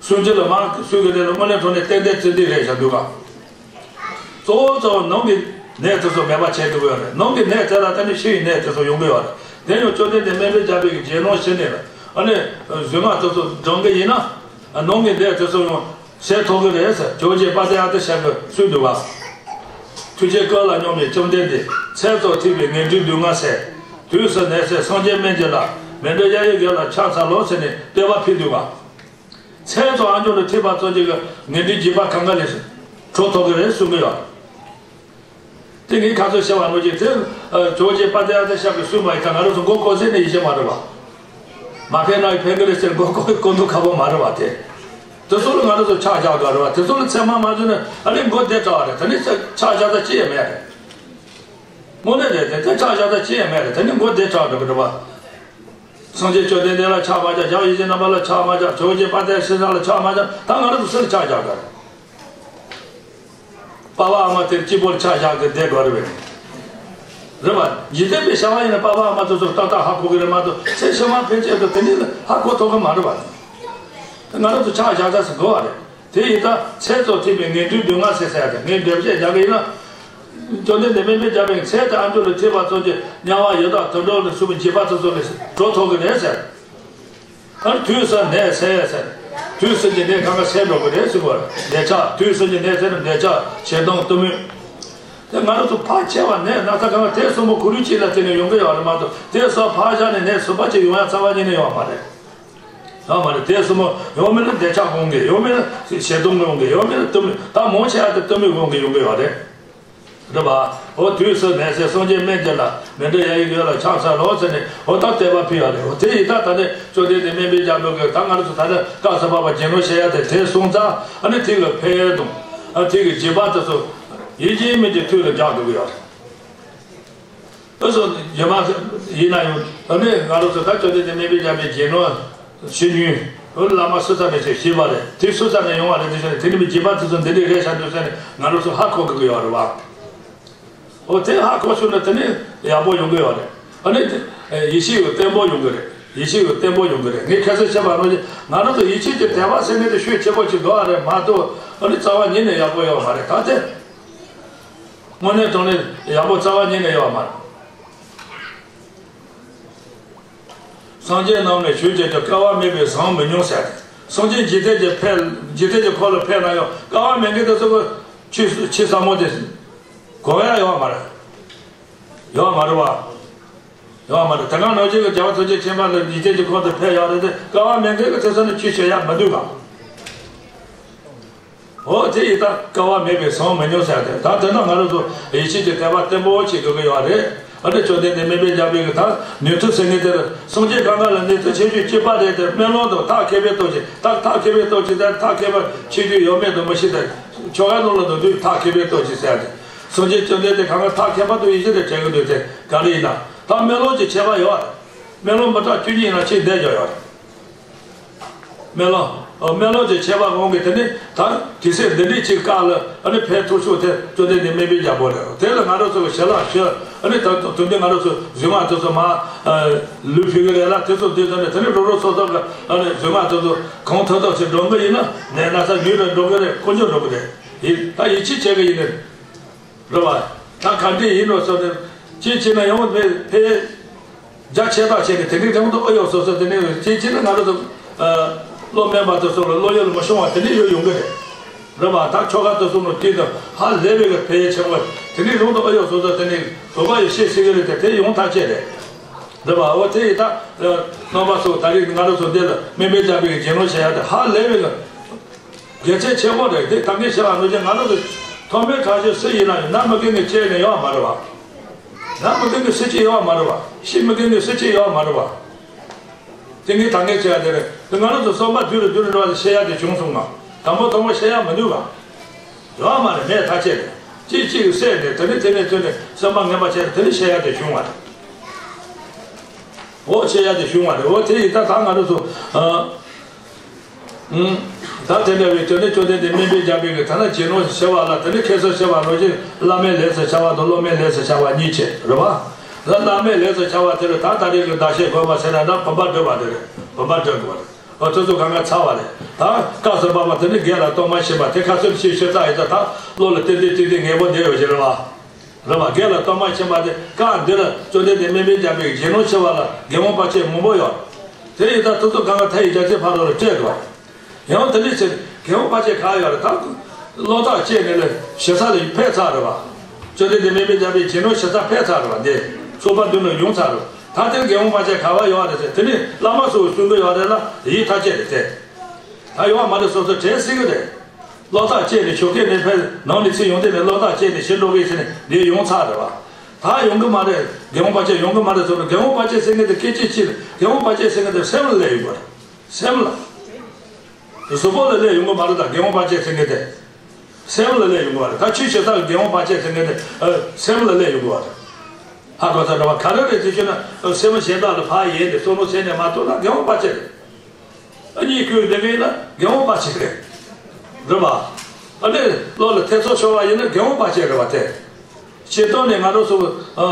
གསུང་རྒྱུ་ལ་མ་གསུང་གི་རེད་ལ་དངོས་གནས་དྲང་གནས་ཏན་ཏན་རྩི་འདི་རེད་བཞག་འདུག་ག་གཙོ་བོ་གཙོ་བོ་ནང་གི་ནད་དེ་ཚོ་མེད་པ་བྱེད་ཐུབ་ཀྱི་ཡོད་རེད། ནང་གི་ནད་དེ་ལ་ད་ནི་ཤི་ཡི་ནད་དེ་ཚོ་ཡོང་གི་ཡོད་རེད། དེ་ཡང་བཅོམ་ལྡན་འདས་སྨན་པའི་རྒྱལ་པོའི་རྗེས་གནང་ཞུས་ནས་ཨ་ནི་གཟུངས་སྔགས་དེ་ཚོ་བགྲང་གི་ཡིན་ན་ནང་གི་ནད་དེ་ཚོ་ཡང་སེལ་ཐུབ་ཀྱི་རེད་ཟེར་ཇོ་བོ་རྗེ་དཔལ་ལྡན་ཨ་ཏི་ཤ་གིས་གསུངས་འདུག་ག་ཐུགས་རྗེ་བཀའ་ལ་སྙོམས་པའི་བཅོམ་ལྡན་འདས། ཚེ་སྲོག་ཐིགས་པའི་ངན་འགྲོའི་སྡུག་བསྔལ་སེལ། དུས་སུ་ནད་སེལ་སངས་རྒྱས་སྨན་གྱི་བླ། མི་འབྲལ་གཡས་གཡོན་བརྒྱད་ལ་ཕྱག་འཚལ་ལོ་ཟེར་ནས་བསྟོད་པ་ཕུལ་འདུག་ག་ཚེ་སྲོག་ཨ་མཆོག་ལ་ཐིགས་པ་ཙམ་ཅིག་གིས་ངན་འགྲོའི་འཇིགས་པ་གང་ག་ལས་གྲོལ་ཐུབ་ཀྱི་རེད་གསུང་གི་ཡོད། དེ་ངས་ཁ་ཚོན་བཤད་པ་ནོར་གྱི་དེ་ཇོ་བོ་རྗེ་དཔལ་ལྡན་ཨ་ཏི་ཤ་གིས་གསུངས་པ་ཡིན་ཁ་ང་རང་ཚོ་མགོ་སྐོར་ཟེར་ནས་ཡིན་གྱི་མ་རེད་བ། མ་ཕན་ན་ཡང་ཕན་གི་རེད་ཟེར་མགོ་སྐོར་སྐོར་འདུག་ཁ་པོ་མ་རེད་བ་དེ། དེ་ཚོ་ལ་ང་རང་ཚོ་ཕྱག་བཞག་དགོས་རེད་བ། དེ་ཚོ་ལ་ཚད་མ་མ་བཟོས་ན་ཨ་ནི་མགོ་བདེ་དྲགས་རེད། དེ་ནི་ཕྱག་བཞག་ས་ཅི་ཡང་མེད་རེད། དངོས་གནས་རེད་དེ་དེ་ཕྱག་བཞག་ས་ཅི་ཡང་མེད་རེད། དེ་ནི་མགོ་བདེ་དྲགས་འགྲོ་གི་རེད་བ། སངས་རྒྱས་བཅོམ་ལྡན་འདས་ལ་ཕྱག་མ་བྱ། རྒྱལ་བ་ཡིད་བཞིན་ནམ་མཁའ་ལ་ཕྱག་མ་བྱ། ཇོ་བོ་རྗེ་དཔལ་ལྡན་ཨ་ཏི་ཤ་ལ་ཕྱག་མ་བྱ། ད་ང་རང་ཚོ་སུ་ལ་ཕྱག་བྱ་དགོས་རེད། པ་ཕ་ཨ་མ་དེར་སྐྱིད་པོར་ཆ་བཞག་གི་བསྡད་དགོས་རེད་པས། རེད་པ། འཇིག་རྟེན་པའི་བྱ་བ་ཡིན་ན་པ་ཕ་ཨ་མ་དེ་ཚོར་ཏག་ཏག་ཧ་གོ་གི་རེད་མ་གཏོགས་ཚེ་ཕྱི་མ་ཕན་ཆད་དུ་དེ་འདྲ་ཧ་གོ་ཐུབ་གི་མ་རེད་པ། ང་རང་ཚོ་ཆ་བཞག་ས་ཞིག་དགོས་པ་རེད། དེ་ཡིན་ད་ཚེ་སྲོག་ཐིགས་པའི་ངན་འགྲོའི་སྡུག་བསྔལ་སེལ་ཟེར་ཡ་དེ་ངས་འགྲེལ་བཤད་རྒྱག་གི་ཡིན་ན། བཅོམ་ལྡན་འདས་སྨན་པའི་རྒྱལ་པོས་ཚེ་དང་ཨ་མཆོག་ལ་ཐིགས་པ་ཙམ་གྱིས་དམྱལ་བ་ཡི་དྭགས་དུད་འགྲོ་ལ་སོགས་པའི་འཇིགས་པ་དེ་ཚོ་ལས་གྲོལ་ཐུབ་གི་རེད་ཟེར། ཨ་ནི་དུས་གསུམ་ནད་སེལ་ཟེར། དུས་གསུམ་གྱི་ནད་གང་ག་སེལ་འགྲོ་གི་རེད་ཟེར་བ། འདོད་ཆགས་དུས་གསུམ་གྱི་ནད་ཟེར་ན་འདོད་ཆགས་ཞེ་སྡང་གཏི་མུག་དེ་ང་རང་ཚོ་ཕལ་ཆེ་བ་ནད་ན་ཚ་གང་ག་དེ་གསུམ་པོ་གུ་རུ་གཅིག་ལ་བརྟེན་ནས་ཡོང་གི་ཡོད་རེད་མ་གཏོགས་དེ་གསུམ་ཕར་བཞག་ནས་ནད་གསུམ་པ་གཅིག་ཡོང་ཡ་རྩ་བ་ཉིད་ནས་ཡོད་མ་རེད། ཡོད་མ་རེད། དེ་གསུམ་པོ་ཡང་མིན་ན་འདོད་ཆགས་འོང་གི། ཡང་མིན་ན་ཞེ་སྡང་འོང་གི། ཡང་མིན་ན་གཏི་མུག་ད་མང་ཆེ་བ་དེ་གཏི་མུག་འོང་གི་ཡོང་གི་ཡོད་རེད། འདྲ་བ། འོ་དུས་སུ་ནས་ཟེར་སངས་རྒྱས་སྨན་གྱི་ལ་མི་འདྲ་ཡ་ཡི་གི་ལ་ཆང་ས་ལོ་ཟེར་ནས་འོ་ད་དད་པ་ཕུལ་ཡ་རེད། འོ་དེ་ཡི་ད་ད་ནས་བཅོམ་ལྡན་འདས་སྨན་པའི་རྒྱལ་པོ་གི་ད་ང་རང་ཚོ་ད་ནས་སྐབས་སུ་བབ་པ་རྒྱན་ལོ་བྱེད་ཡ་དེ་དེ་སོང་ཙང་ཨ་ནི་དེ་གི་ཕན་ཡོན་དང་ཨ་དེ་གི་རྗེས་དཔག་དེ་ཚོ་ཡིན་གཅིག་མིན་གཅིག་ཐུགས་ལ་འཇགས་འགྲོ་གི་ཡོད་རེད། ཨ་སོ་རྗེས་མ་ཡིན་ན་ཡང་ད་ནི་ང་རང་ཚོ་ད་བཅོམ་ལྡན་འདས་སྨན་པའི་རྒྱལ་པོའི་རྒྱན་ལོ་ཕྱི་ཉུལ་བླ་མ་སུ་ཙམ་ནས་ཅིག་ཤེས་པ་རེད། དེ་སུ་ཙམ་ནས་ཡོང་བ་རེད། དེ་བཞིན་དེ་ནི་མི་རྗེས་དཔག་དེ་ཚོ་འདི་འདྲས་རེད་ཤག་འདུག་ཟེར་ནས་ང་རང་ཚོ་ཧ་གོ་དགོས་ཀྱི་ཡོད་རེད་བ། འོ་དེ་ཧ་གོ་སོང་ན་དེ་ནི་ཡག་པོ་ཡོང་གི་ཡོད་རེད། ཨ་ནི་དེ་ཡིད་ཆེས་ཡོད་བརྟན་པོ་ཡོང་གི་རེད། ཡིད་ཆེས་ཡོད་བརྟན་པོ་ཡོང་གི་རེད། ངས་ཁ་སང་བཤད་པ་ནང་བཞིན་ང་རང་ཚོ་ཡིད་ཆེས་ཀྱི་དད་པ་ཟེར་མཁན་དེ་ཤུགས་ཆེ་པོ་ཅིག་འདུག་ཨ་རེད་མ་གཏོགས་ཨ་ནི་རྩ་བ་ཉིད་ནས་ཡག་པོ་ཡོད་མ་རེད། ད་དེ་དངོས་གནས་དྲང་གནས་ཡག་པོ་རྩ་བ་ཉིད་ནས་ཡོད་མ་རེད། སངས་རྒྱས་རྣམས་ནི་ཆོས་ཀྱི་རྒྱུ། དཀའ་བ་མེད་པས་བཟང་མི་མྱོང་ཟེར། སངས་རྒྱས་འཇིག་རྟེན་གྱི་ཕན་འཇིག་རྟེན་གྱི་འཁོར་ལ་ཕན་ན་ཡང་དཀའ་བ་མེད་མཁན་དེ་ཚོ་གི་ཆོས་ཆོས་ཟབ་མོ་དེ་གོ་ཡ་ཡོད་མ་རེད། ཡོད་མ་རེད་བ། ཡོད་མ་རེད། དེ་ག་ནང་བཞིན་གྱི་རྒྱལ་བ་ཐམས་ཅད་མཁྱེན་པ་ལ་འཇིག་རྟེན་གྱི་འཁོར་དུ་ཕན་ཡོད་རེད་དེ་དཀའ་བ་མེད་མཁན་གྱི་དེ་ཚོ་ནི་ཆོས་བྱེད་ཡ་མི་འདུག་གམ། འོ་དེ་ཡིས་ད་དཀའ་བ་མེད་པས་བཟང་མི་མྱོང་ཟེར་ཏེ། ད་དེ་ན་ང་རང་ཚོ་ཡིད་ཆེས་ཀྱི་དད་པ་བརྟན་པོ་བྱེད་དགོས་ཀྱི་ཡོད་རེད། ཨ་ནི་བཅོམ་ལྡན་འདས་སྨན་པའི་རྒྱལ་པོའི་གི་ད་ནུས་མཐུ་ཟེར་མཁན་དེར་སངས་རྒྱས་གང་ག་ལ་ནུས་མཐུ་ཆེ་ཤོས་གཅིག་པ་རེད་དེ། སྨོན་ལམ་དང་ཐབས་མཁས་པའི་སྟོབས་ཀྱིས། ད་ཐབས་མཁས་པའི་སྟོབས་ཀྱིས་ད་ཐབས་མཁས་པ་ཆེ་རྒྱུ་ཡོད་མེད་དུ་མི་ཤེས་ཏེ། ཆོ་ག་ནང་ལ་འདུག་དུས་ཐབས་མཁས་པའི་སྟོབས་ཀྱིས་ཟེར་ཏེ། སངས་རྒྱས་བཅོམ་ལྡན་འདས་གང་ག་ཐབས་མཁས་པ་དུ་ཡིད་ཆེས་དེ་བྱེད་ཀྱི་འདུག་དེ་ག་རེ་ཡིན་ན་ད་སྨོན་ལམ་གྱི་ཁྱད་པར་ཡོད་རེད། སྨོན་ལམ་མི་དྲག་བཅུ་གཉིས་ཡིན་ན་ཆེས་བསྡད་ཀྱང་ཡོད་རེད། སྨོན་ལམ། ཨོ། སྨོན་ལམ་གྱི་ཁྱད་པར་དབང་གིས་དེ་ནི་ད་དུས་ཚོད་འདི་འདྲའི་ཅིག་བཀག་ལ་ཨ་ནི་ཕན་ཐོགས་ཤོས་དེ་བཅོམ་ལྡན་འདས་སྨན་པའི་རྒྱལ་པོ་རེད། དེ་ལ་ང་རང་ཚོ་གི་ཞལ་ལག་ཞུ་ཨ་ནི་ད་དུང་དུས་འདི་ང་རང་ཚོ་གཟུངས་སྔགས་དེ་ཚོ་མ་ལུས་ཕུལ་གི་རེད་ལ། དེ་ཚོ་དུས་ཚོད་ནས་དེ་ནི་རོ་རོ་སོ་སོ་གི་ཨ་ནི་གཟུངས་སྔགས་དེ་ཚོ་གང་ཐུབ་ཐུབ་ཞིག་འགྲོ་གི་ཡིན་ན་ནད་ན་ཚ་ཡུན་རིང་འགྲོ་གི་རེད། དཀོན་མཆོག་འགྲོ་གི་རེད། ཡིན་ད་ཡིད་ཆེས་བྱེད་གི་ཡིན་ནི། རེད་བ། ད་ག་འདྲས་ཡིན་ནོ་སོ་ནས་ཅིའི་ཕྱིར་ན་ཡང་མེད་ཕེ། རྒྱ་ཆེ་ཐག་ཆེ་ནས་དེ་འདྲའི་དྲང་དུ་ཨེ་ཡོད་སོ་སོ་དེ་ནས་ཅིའི་ཕྱིར་ན་ང་རང་ཚོ་བློ་དམན་པ་དེ་ཚོ་ལ་བློ་ཡུལ་མི་ཤོང་བ་དེ་འདྲའི་ཡོད་ཡོང་གི་རེད། རེད་བ། ད་ཆོ་ག་དེ་ཚོ་ནང་དུས་དང་ཧ་ལས་པའི་གི་ཕེ་ཆེན་པོ་དེ་འདྲའི་དྲང་དུ་ཨེ་ཡོད་སོ་སོ་དེ་ནས་བོད་པ་ཡི་ཤེས་སྲིད་གི་རེད་དེ་དེ་ཡོང་ཐག་ཆད་རེད། རེད་བ། འོ་དེ་ཡི་ད་རྣམ་པ་ཚོ་ད་རེས་ང་རང་ཚོ་འདི་ལ་སྨན་པའི་རྒྱལ་པོའི་གི་རྒྱུན་ལོ་བྱེད་ཡ་དེ་ཧ་ལས་པའི་གི་དགེ་མཚན་ཆེན་པོ་རེད། དེ་ད་གིན་བཤད་པ་ནང་བཞིན་ང་རང་ཚོ་ཐོག་མའི་དྲག་ཤོས་སུ་ཡིན་ན་ཡང་ན་མི་རྒན་གྱི་སྐྱེས་ནས་ཡོད་མ་རེད་བ། ན་མི་རྒན་གྱི་སུ་སྐྱེས་ཡོད་མ་རེད་བ། ཤི་མི་རྒན་གྱི་སུ་སྐྱེས་ཡོད་མ་རེད་བ། དེ་ངས་ད་གིན་བཤད་ཡ་དེ་རེད། དེ་ང་རང་ཚོ་བསམ་པ་རྒྱུ་རུ་རྒྱུ་རུ་འགྲོ་བ་དེ་བཤད་ཡ་དེ་བྱུང་སོང་ང་། དང་པོ་དང་པོ་བཤད་ཡ་མི་འདུག་ག་ཡོད་མ་རེད། མེད་ཐག་ཆད་རེད། གཅིག་གཅིག་གི་སེ་ནས་དེ་ནས་དེ་ནས་ཐོན་ནས་བསམ་པ་ངན་པ་བྱས་ནས་དེ་ནས་བཤད་ཡ་དེ་བྱུང་བ་རེད། འོ་བཤད་ཡ་དེ་བྱུང་བ་རེད། འོ་དེ་ཡིན་ད་ད་ང་རང་ཚོ་ཨ། ཨུམ། ད་དེ་འདྲ་བའི་དོན་ནི་བཅོམ་ལྡན་འདས་སྨན་པའི་རྒྱལ་པོའི་གི་ཐ་ན་རྗེས་གནང་ཞེས་བྱ་བ་ལ་དེ་ནི་ཁྱད་གསོད་བྱ་བ་ལོ་ཅིག་བླ་མའི་ལས་སུ་བྱ་བ་དང་སློབ་མའི་ལས་སུ་བྱ་བ་གཉིས་ཆེ་རེད་བ། ད་བླ་མའི་ལས་སུ་བྱ་བ་དེ་ལ་ད་ད་རེས་ཀྱི་ཟླ་ཤས་གོན་པ་ཟེར་ན་ད་བུམ་པ་སྒྲུབ་པ་དེ་རེད། བུམ་པ་སྒྲུབ་དགོས་རེད། འོ་དེ་ཚོ་གང་ག་ཚར་བ་རེད། ད་སྐབས་སུ་བབ་པ་དེ་ནི་དགེ་ལ་གཏོར་མ་ཕྱིན་པ་དེ་ཁ་གསོད་ཕྱིན་ཕྱིར་ད་ཡིན་ད་ད་བློ་ལ་ཏིག་ཏིག་ཏིག་ཏིག་ངེས་པོ་བསྡད་ཡོད་ཀྱི་རེད་བ། རེད་བ། དགེ་ལ་གཏོར་མ་ཕྱིན་པ་དེ་སྐབས་འདི་ལ་བཅོམ་ལྡན་འདས་སྨན་པའི་རྒྱལ་པོའི་རྗེས་གནང་ཆེ་བ་ལ་རྒྱལ་དབང་བར་ཆད་མང་པོ་ཡོད། དེ་ཡིན་ད་དེ་ཚོ་གང་ག་མཐའ་ཡི་རྒྱ་ཆེ་ཕ་རོལ་ལ་སྤྲད་དགོས། ཡང་དེ་འདྲའི་ཕྱིར་རྒྱལ་དབང་བར་ཆད་ག་ཡོད་རེད། ད་བློ་ཐག་བཅད་ནས་ལ་ཞེ་ས་ལ་ཕེབས་ཚར་རེད་བ། བཅོམ་ལྡན་འདས་སྨན་པའི་རྒྱལ་པོའི་རྗེས་གནང་ཞེ་ས་ཕེབས་ཚར་རེད་བ། འདི་ཚོགས་པ་མདུན་ལ་ཡོང་ཚར་རེད། ད་དེ་རྒྱལ་དབང་བར་ཆད་ག་བ་ཡོད་རེད་ཟེར་དེ་ནི་བླ་མ་སོགས་གསུང་གི་ཡོད་རེད་ལ་ཡིད་ཐག་བཅད་རེད་དེ། ད་ཡོད་མ་རེད། སོ་སོ་དྲན་སྲིད་གི་རེད། བློ་ཐག་བཅད་ནས་ཞོགས་ཀས་ནས་ཕེབས་ནང་ནས་ཚུར་ཡོང་དུས་ནས་བློ་ཐག་བཅད་ནས་ཕྱིར་འགྲོ་གི་ཟེར་ནས་འདིར་ཡོང་ཚར་རེད་བ། ད་ཡོང་གི་མ་རེད། རྒྱལ་དབང་བར་ཆད་ཡོང་གི་མ་རེད་ཟེར་ནས་རྒྱལ་དབང་བར་ཆད་ཟེར་མཁན་དེ་སྐད་ཆ་ཅི་རེད། རྒྱལ་དབང་བར་ཆད་ཟེར་མཁན་དེ་སེམས་ལ་སླེབས་ཡོང་གི་རེད། སེམས་ལ། གཟུགས་པོ་ལ་སླེབས་ཡོང་གི་མ་རེད། ད་རྒྱལ་དབང་བར་ཆད་ཟེར་མཁན་དེ། སེམས་ལ་སླེབས་ཡོང་གི་མ་རེད། ད་ཆོས་བྱེད་ས་ལ་རྒྱལ་དབང་བར་ཆད་ཟེར་མཁན་དེ་ཨ་སེམས་ལ་སླེབས་ཡོང་གི་མ་རེད། ཧ་གོ་ས་འདྲ་བ་ག་རེ་རེད་ཟེར་ཞུས་ན་ཨ་སེམས་གཞན་དག་ལ་ཕར་ཡལ་ནས་བསམ་བློ་བྱས་ནས་མ་ཐུབ་ན་རྒྱལ་དབང་བར་ཆད་རེད། ཨ་གཉིད་ཁུག་བསྡད་མཁན་ལ་རྒྱལ་དབང་བར་ཆད་རེད། རེད་པ། ཨ་ནི་བློ་ལ་ཐེ་ཚོམ་ཤོར་བ་ཡིན་ན་རྒྱལ་དབང་བར་ཆད་རེད་པ་དེ། སྤྱིར་བཏང་ནས་ང་རང་ཚོ་ཨ་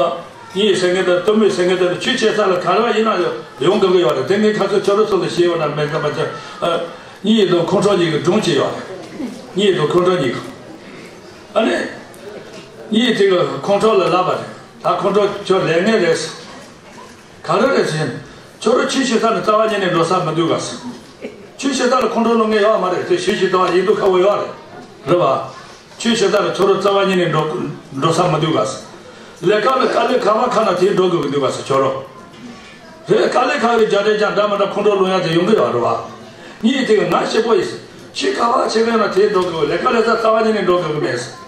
གཉིད་ཟེར་མཁན་དང་གཏི་མུག་ཟེར་མཁན་དང་ཆོས་བྱེད་ས་ལ་ག་རེ་ཡིན་ན་ཡང་ཡོང་དགོས་ཀྱི་ཡོད་རེད། དེ་ངས་ཁ་སང་ཁྱོད་རང་ཚོ་ལ་བཤད་ཡོད་ན་མེད་ཙམ་མ་ཚད་ཨ་གཉིད་དང་ཁོང་ཁྲོ་གཉིས་ཀྱི་སྒྲུང་བྱས་ཡོད་རེད། གཉིད་དང་ཁོང་ཁྲོ་གཉིས་ཀྱི། ཨ་ནི་གཉིད་དེ་གི་ཁོང་ཁྲོ་ལ་ལབ་པ་རེད། ད་ཁོང་ཁྲོ་ཁྱོད་ལས་ངན་རེད། ག་རེ་རེད་ཟེར་ན། ཁྱོད་རང་ཆོས་བྱེད་ས་ནས་རྩ་བ་ཉིད་ནས་འགྲོ་ས་མི་འདུག་ག་ཟེར། ཆོས་བྱེད་ས་ལ་ཁོང་ཁྲོ་སློང་མཁན་ཡོད་མ་རེད་དེ། ཞུ་ཞུ་དང་ཡིན་འདུག་ཁ་བོ་ཡོད་རེད། རེད་པ། ཆོས་བྱེད་ས་ལ་ཁྱོད་རང་རྩ་བ་ཉིད་ནས་འགྲོ་འགྲོ་ས་མི་འདུག་ག་ཟེར། ལས་ཀ་ལ་དཀའ་ལས་ཁག་མ་ཁག་ན་དེ་འགྲོ་དགོས་ཀྱི་འདུག་ག་ཟེར་ཁྱོད་རང་། དེ་དཀའ་ལས་ཁག་གི་རྒྱ་འདྲེ་རྒྱ་འདྲ་མ་འདྲ་ཁོང་ཁྲོ་སློང་ཡ་དེ་ཡོང་གི་ཡོད་རེད་པ། གཉིད་དེ་གི་ང་ཞེ་པོ་ཡིན་ཟེར། ཆོས་ག་བ་བྱེད་མཁན་ལ་དེ་འགྲོ་དགོས། ལས་ཀ་ལས་ས་རྩ་བ་ཉིད་ནས་འགྲོ་དགོས་ཀྱི་མེད་ཟེར།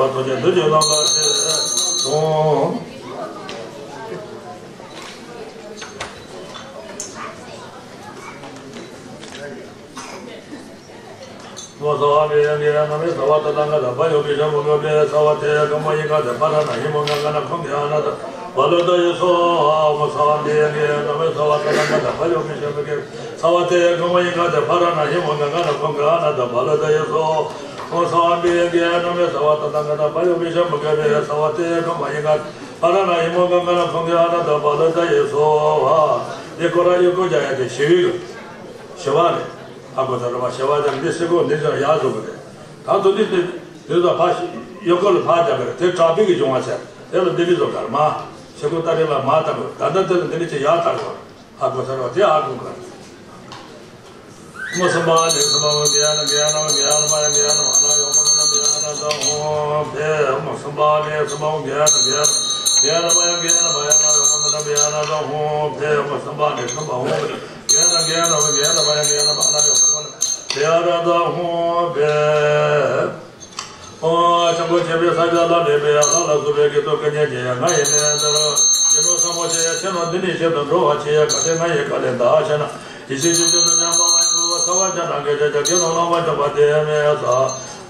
པ་ཐམས་ཅད་འདུ་བྱེད་རྣམ་པར་ཤེས་སོ། ངོ་ཚ་བ་པའི་ཡང་གི་ཡང་ན་མི་ཚ་བ་ཏ་ཏང་ག་ད་བ་ཡོ་གི་ཤ་མུ་ག་པའི་ཚ་བ་ཏེ་ག་མ་ཡི་ག་ཏེ་པ་ར་ན་ཧི་མོ་ག་ག་ན་ཁོང་གི་ཨ་ན་ད་བ་ལ་ད་ཡི་སོ། ངོ་ཚ་བ་པའི་ཡང་གི་ཡང་ན་མི་ཚ་བ་ཏ་ཏང་ག་ད་བ་ཡོ་གི་ཤ་མུ་ག་ཚ་བ་ཏེ་ག་མ་ཡི་ག་ཏེ་པ་ར་ན་ཧི་མོ་ག་ག་ན་ཁོང་གི་ཨ་ན་ད་བ་ལ་ད་ཡི་སོ། ངོ་ཚ་བ་པའི་ཡང་གི་ཡང་ན་མི་ཚ་བ་ཏ་ཏང་ག་ད་བ་ཡོ་གི་ཤ་མུ་ག་པའི་ཚ་བ་ཏེ་ག་མ་ཡི་ག་པ་ར་ན་ཧི་མོ་ག་ག་ན་ཁོང་གི་ཨ་ན་ད་བ་ལ་ད་ཡི་སོ། ཨ་དེ་ཀོ་ར་ཡོ་ཀོ་ཇ་ཡ་དེ་ཞི་བའི་གི་ཞི་བ་རེད། ཧ་གོ་ས་རེད་པ། ཞི་བ་ཅན་འདི་སེ་གོ་འདི་ཚོ་ཡག་བཟོ་གི་རེད། ད་དུ་འདི་དེ་དེ་ཚོ་ཕ་ཡོ་གོ་ལ་ཕ་རྒྱབ་པ་རེད། དེ་དྲག་པའི་གི་འབྱུང་བ་ཆེ། དེ་ལ་འདི་མི་བཟོ་གར་མ་སེ་གོ་ལྟ་རེད་ལ་མ་ལྟ་གི་ད་ལྟ་དེ་ལ་འདི་འདྲ་ཅིག་ཡག་ལྟ་གི་ཧ་གོ་ས་རེད་པ། དེ་ཧ་གོ་གི་རེད། མོ་སམ་བ་ནི་སམ་བ་གྱ་ན་གྱ་ན་གྱ་ན་མ་ཡ་གྱ་ན་མ་ན་ཡོ་མ་ན་གྱ་ན་ད་ཧོ་ཕེ། མོ་སམ་བ་ནི་སམ་བ་གྱ་ན་གྱ་ན་གྱ་ན་མ་ཡ་གྱ་ན་མ་ཡ་ན་ཡོ་མ་ན་གྱ་ན་ད་ཧོ་ཕེ། མོ་སམ་བ་ནི་སམ་བ་ཧོ། གྱ་ན་གྱ་ན་གྱ་ན་མ་ཡ་གྱ་ན་མ་ན་ཡོ་མ་ན་གྱ་ན་ད་ཧོ་ཕེ། ཨོ། ཆེན་པོ་ཆེ་བའི་ས་སྐྱ་ལ་གནས་པའི་ལྷ་ལ་སོགས་པའི་དཀྱིལ་འཁོར་སྐུ་བརྙན་ཅན་ང་ཡི་གནས་འདིར། རྒྱུ་ནོར་ཟབ་མོ་ཆེ་ཡང་ཆེ་ནོ་འདི་ནི་ཆེད་དུ་འགྲོ་བ་ཆེ་ཡང་ག་ཚད་ང་ཡི་བཀའ་ལས་འདའ་ཆེ་ན། ཡེ་ཤེས་ཀྱི་རྒྱུ་དང་ཉམས་པ་མ་ཡིན་པ་ཚ་བ་ཅན་རང་གི་ཆ་ཆ་དགེ་སློང་ལ་མ་འཇོག་པ་དེ་མེད་ས།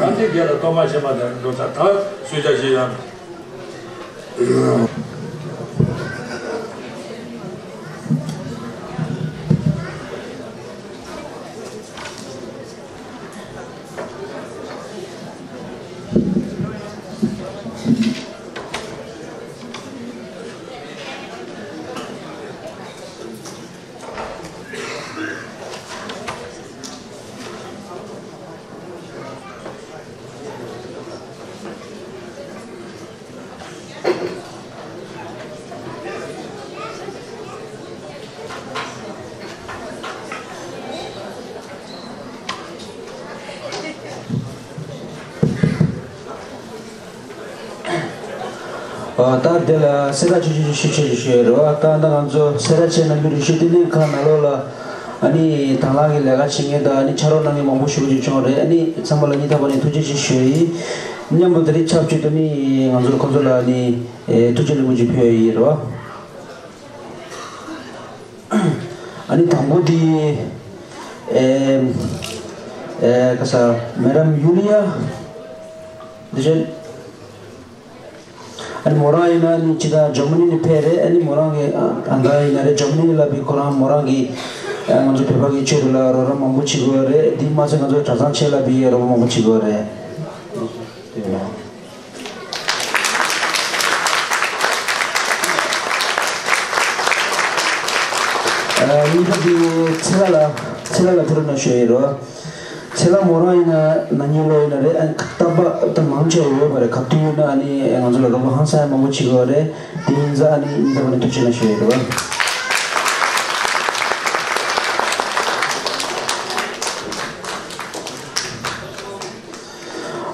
གང་ཅི་དགེ་ལ་གཏོར་མ་ཆེན་པོ་དེ་འགྲོ་ཚར་ད་གསོལ་ཇ་ཞིག་ཡང་། ཨ། ད་དེ་ལ་གསལ་བསྒྲགས་ཆུང་ཆུང་ཞིག་ཞུ་ཆེད་ཞུ་ཡོད་རེད་བ། ད་ད་ང་ཚོ་གསལ་བསྒྲགས་བྱས་ན་མི་རེ་ཞིག་བསྟི་གནས་ཁང་ནང་ལོགས་ལ་ཨ་ནི་དང་བླངས་ཀྱི་ལས་ཀ་བྱེད་མཁན་དང་ཨ་ནི་ཕྱག་རོགས་གནང་མཁན་མང་པོ་ཞེ་པོ་ཅིག་བྱུང་རེད། ཨ་ནི་ཚང་མ་ལ་སྙིང་ཐག་པ་ནས་ཐུགས་རྗེ་ཆེ་ཞུ་ཡིན། མཉམ་དུ་དེ་རིང་ཆབས་ཅིག་ཏུ་ནི་ང་ཚོར་ཁོང་ཚོ་ལ་ཨ་ནི་ཐུགས་རྗེ་ཆེ་ཞུ་ཕུལ་ཡོད་ཡིན་རེད་བ། ཨ་ནི་དང་པོ་དེ་ཨེ་ཨེ་ག་ས་མེ་ཌམ་ཡུ་ལི་ཡ་འདི་བཞིན། ཨ་ནི་མོ་རང་ཡིན་ན་ནི་ཅི་ད་ཇར་མ་ནི་ནས་ཕེབས་རེད། ཨ་ནི་མོ་རང་གི་ཨ་ད་ཡིན་ན་རེད། ཇར་མ་ནི་ལ་བི་ཁོ་རང་མོ་རང་གི་ཨ་ང་ཚོ་བོད་པ་གི་ཆོས་ལ་རོགས་རམ་མང་པོ་བྱེད་དགོས་རེད། དེ་མ་ཚད་ང་ཚོ་གྲྭ་ཚང་ཆེད་ལ་བི་རོགས་རམ་མང་པོ་བྱེད་དགོས་རེད། ཨ་ནི་ད་དེ་ཚེ་ལ་ལ་ཚེ་ལ་ལ་ཕེབས་རོགས་གནང་ཞུ་ཡིན་རོ། ཚེ་ལ་མོ་རང་ཡིན་ན་ན་ནིང་ལོ་ཡིན་ན་རེད། ཨ་ནི་རྟག་པར་ད་མང་ཆེ་བ་ཡོད་པ་རེད། ག་དུས་ཡིན་ན་ཨ་ནི་ང་ཚོ་ལ་རོགས་པ་ཧང་སང་ཡ་མང་པོ་བྱེད་དགོས་རེད། དེ་ཡིན་ཙང་ཨ་ནི་ཡིན་ཙང་ཨ་ནི་ཐུགས་རྗེ་ཆེ་ཞུ་ཡ་རེད་བ།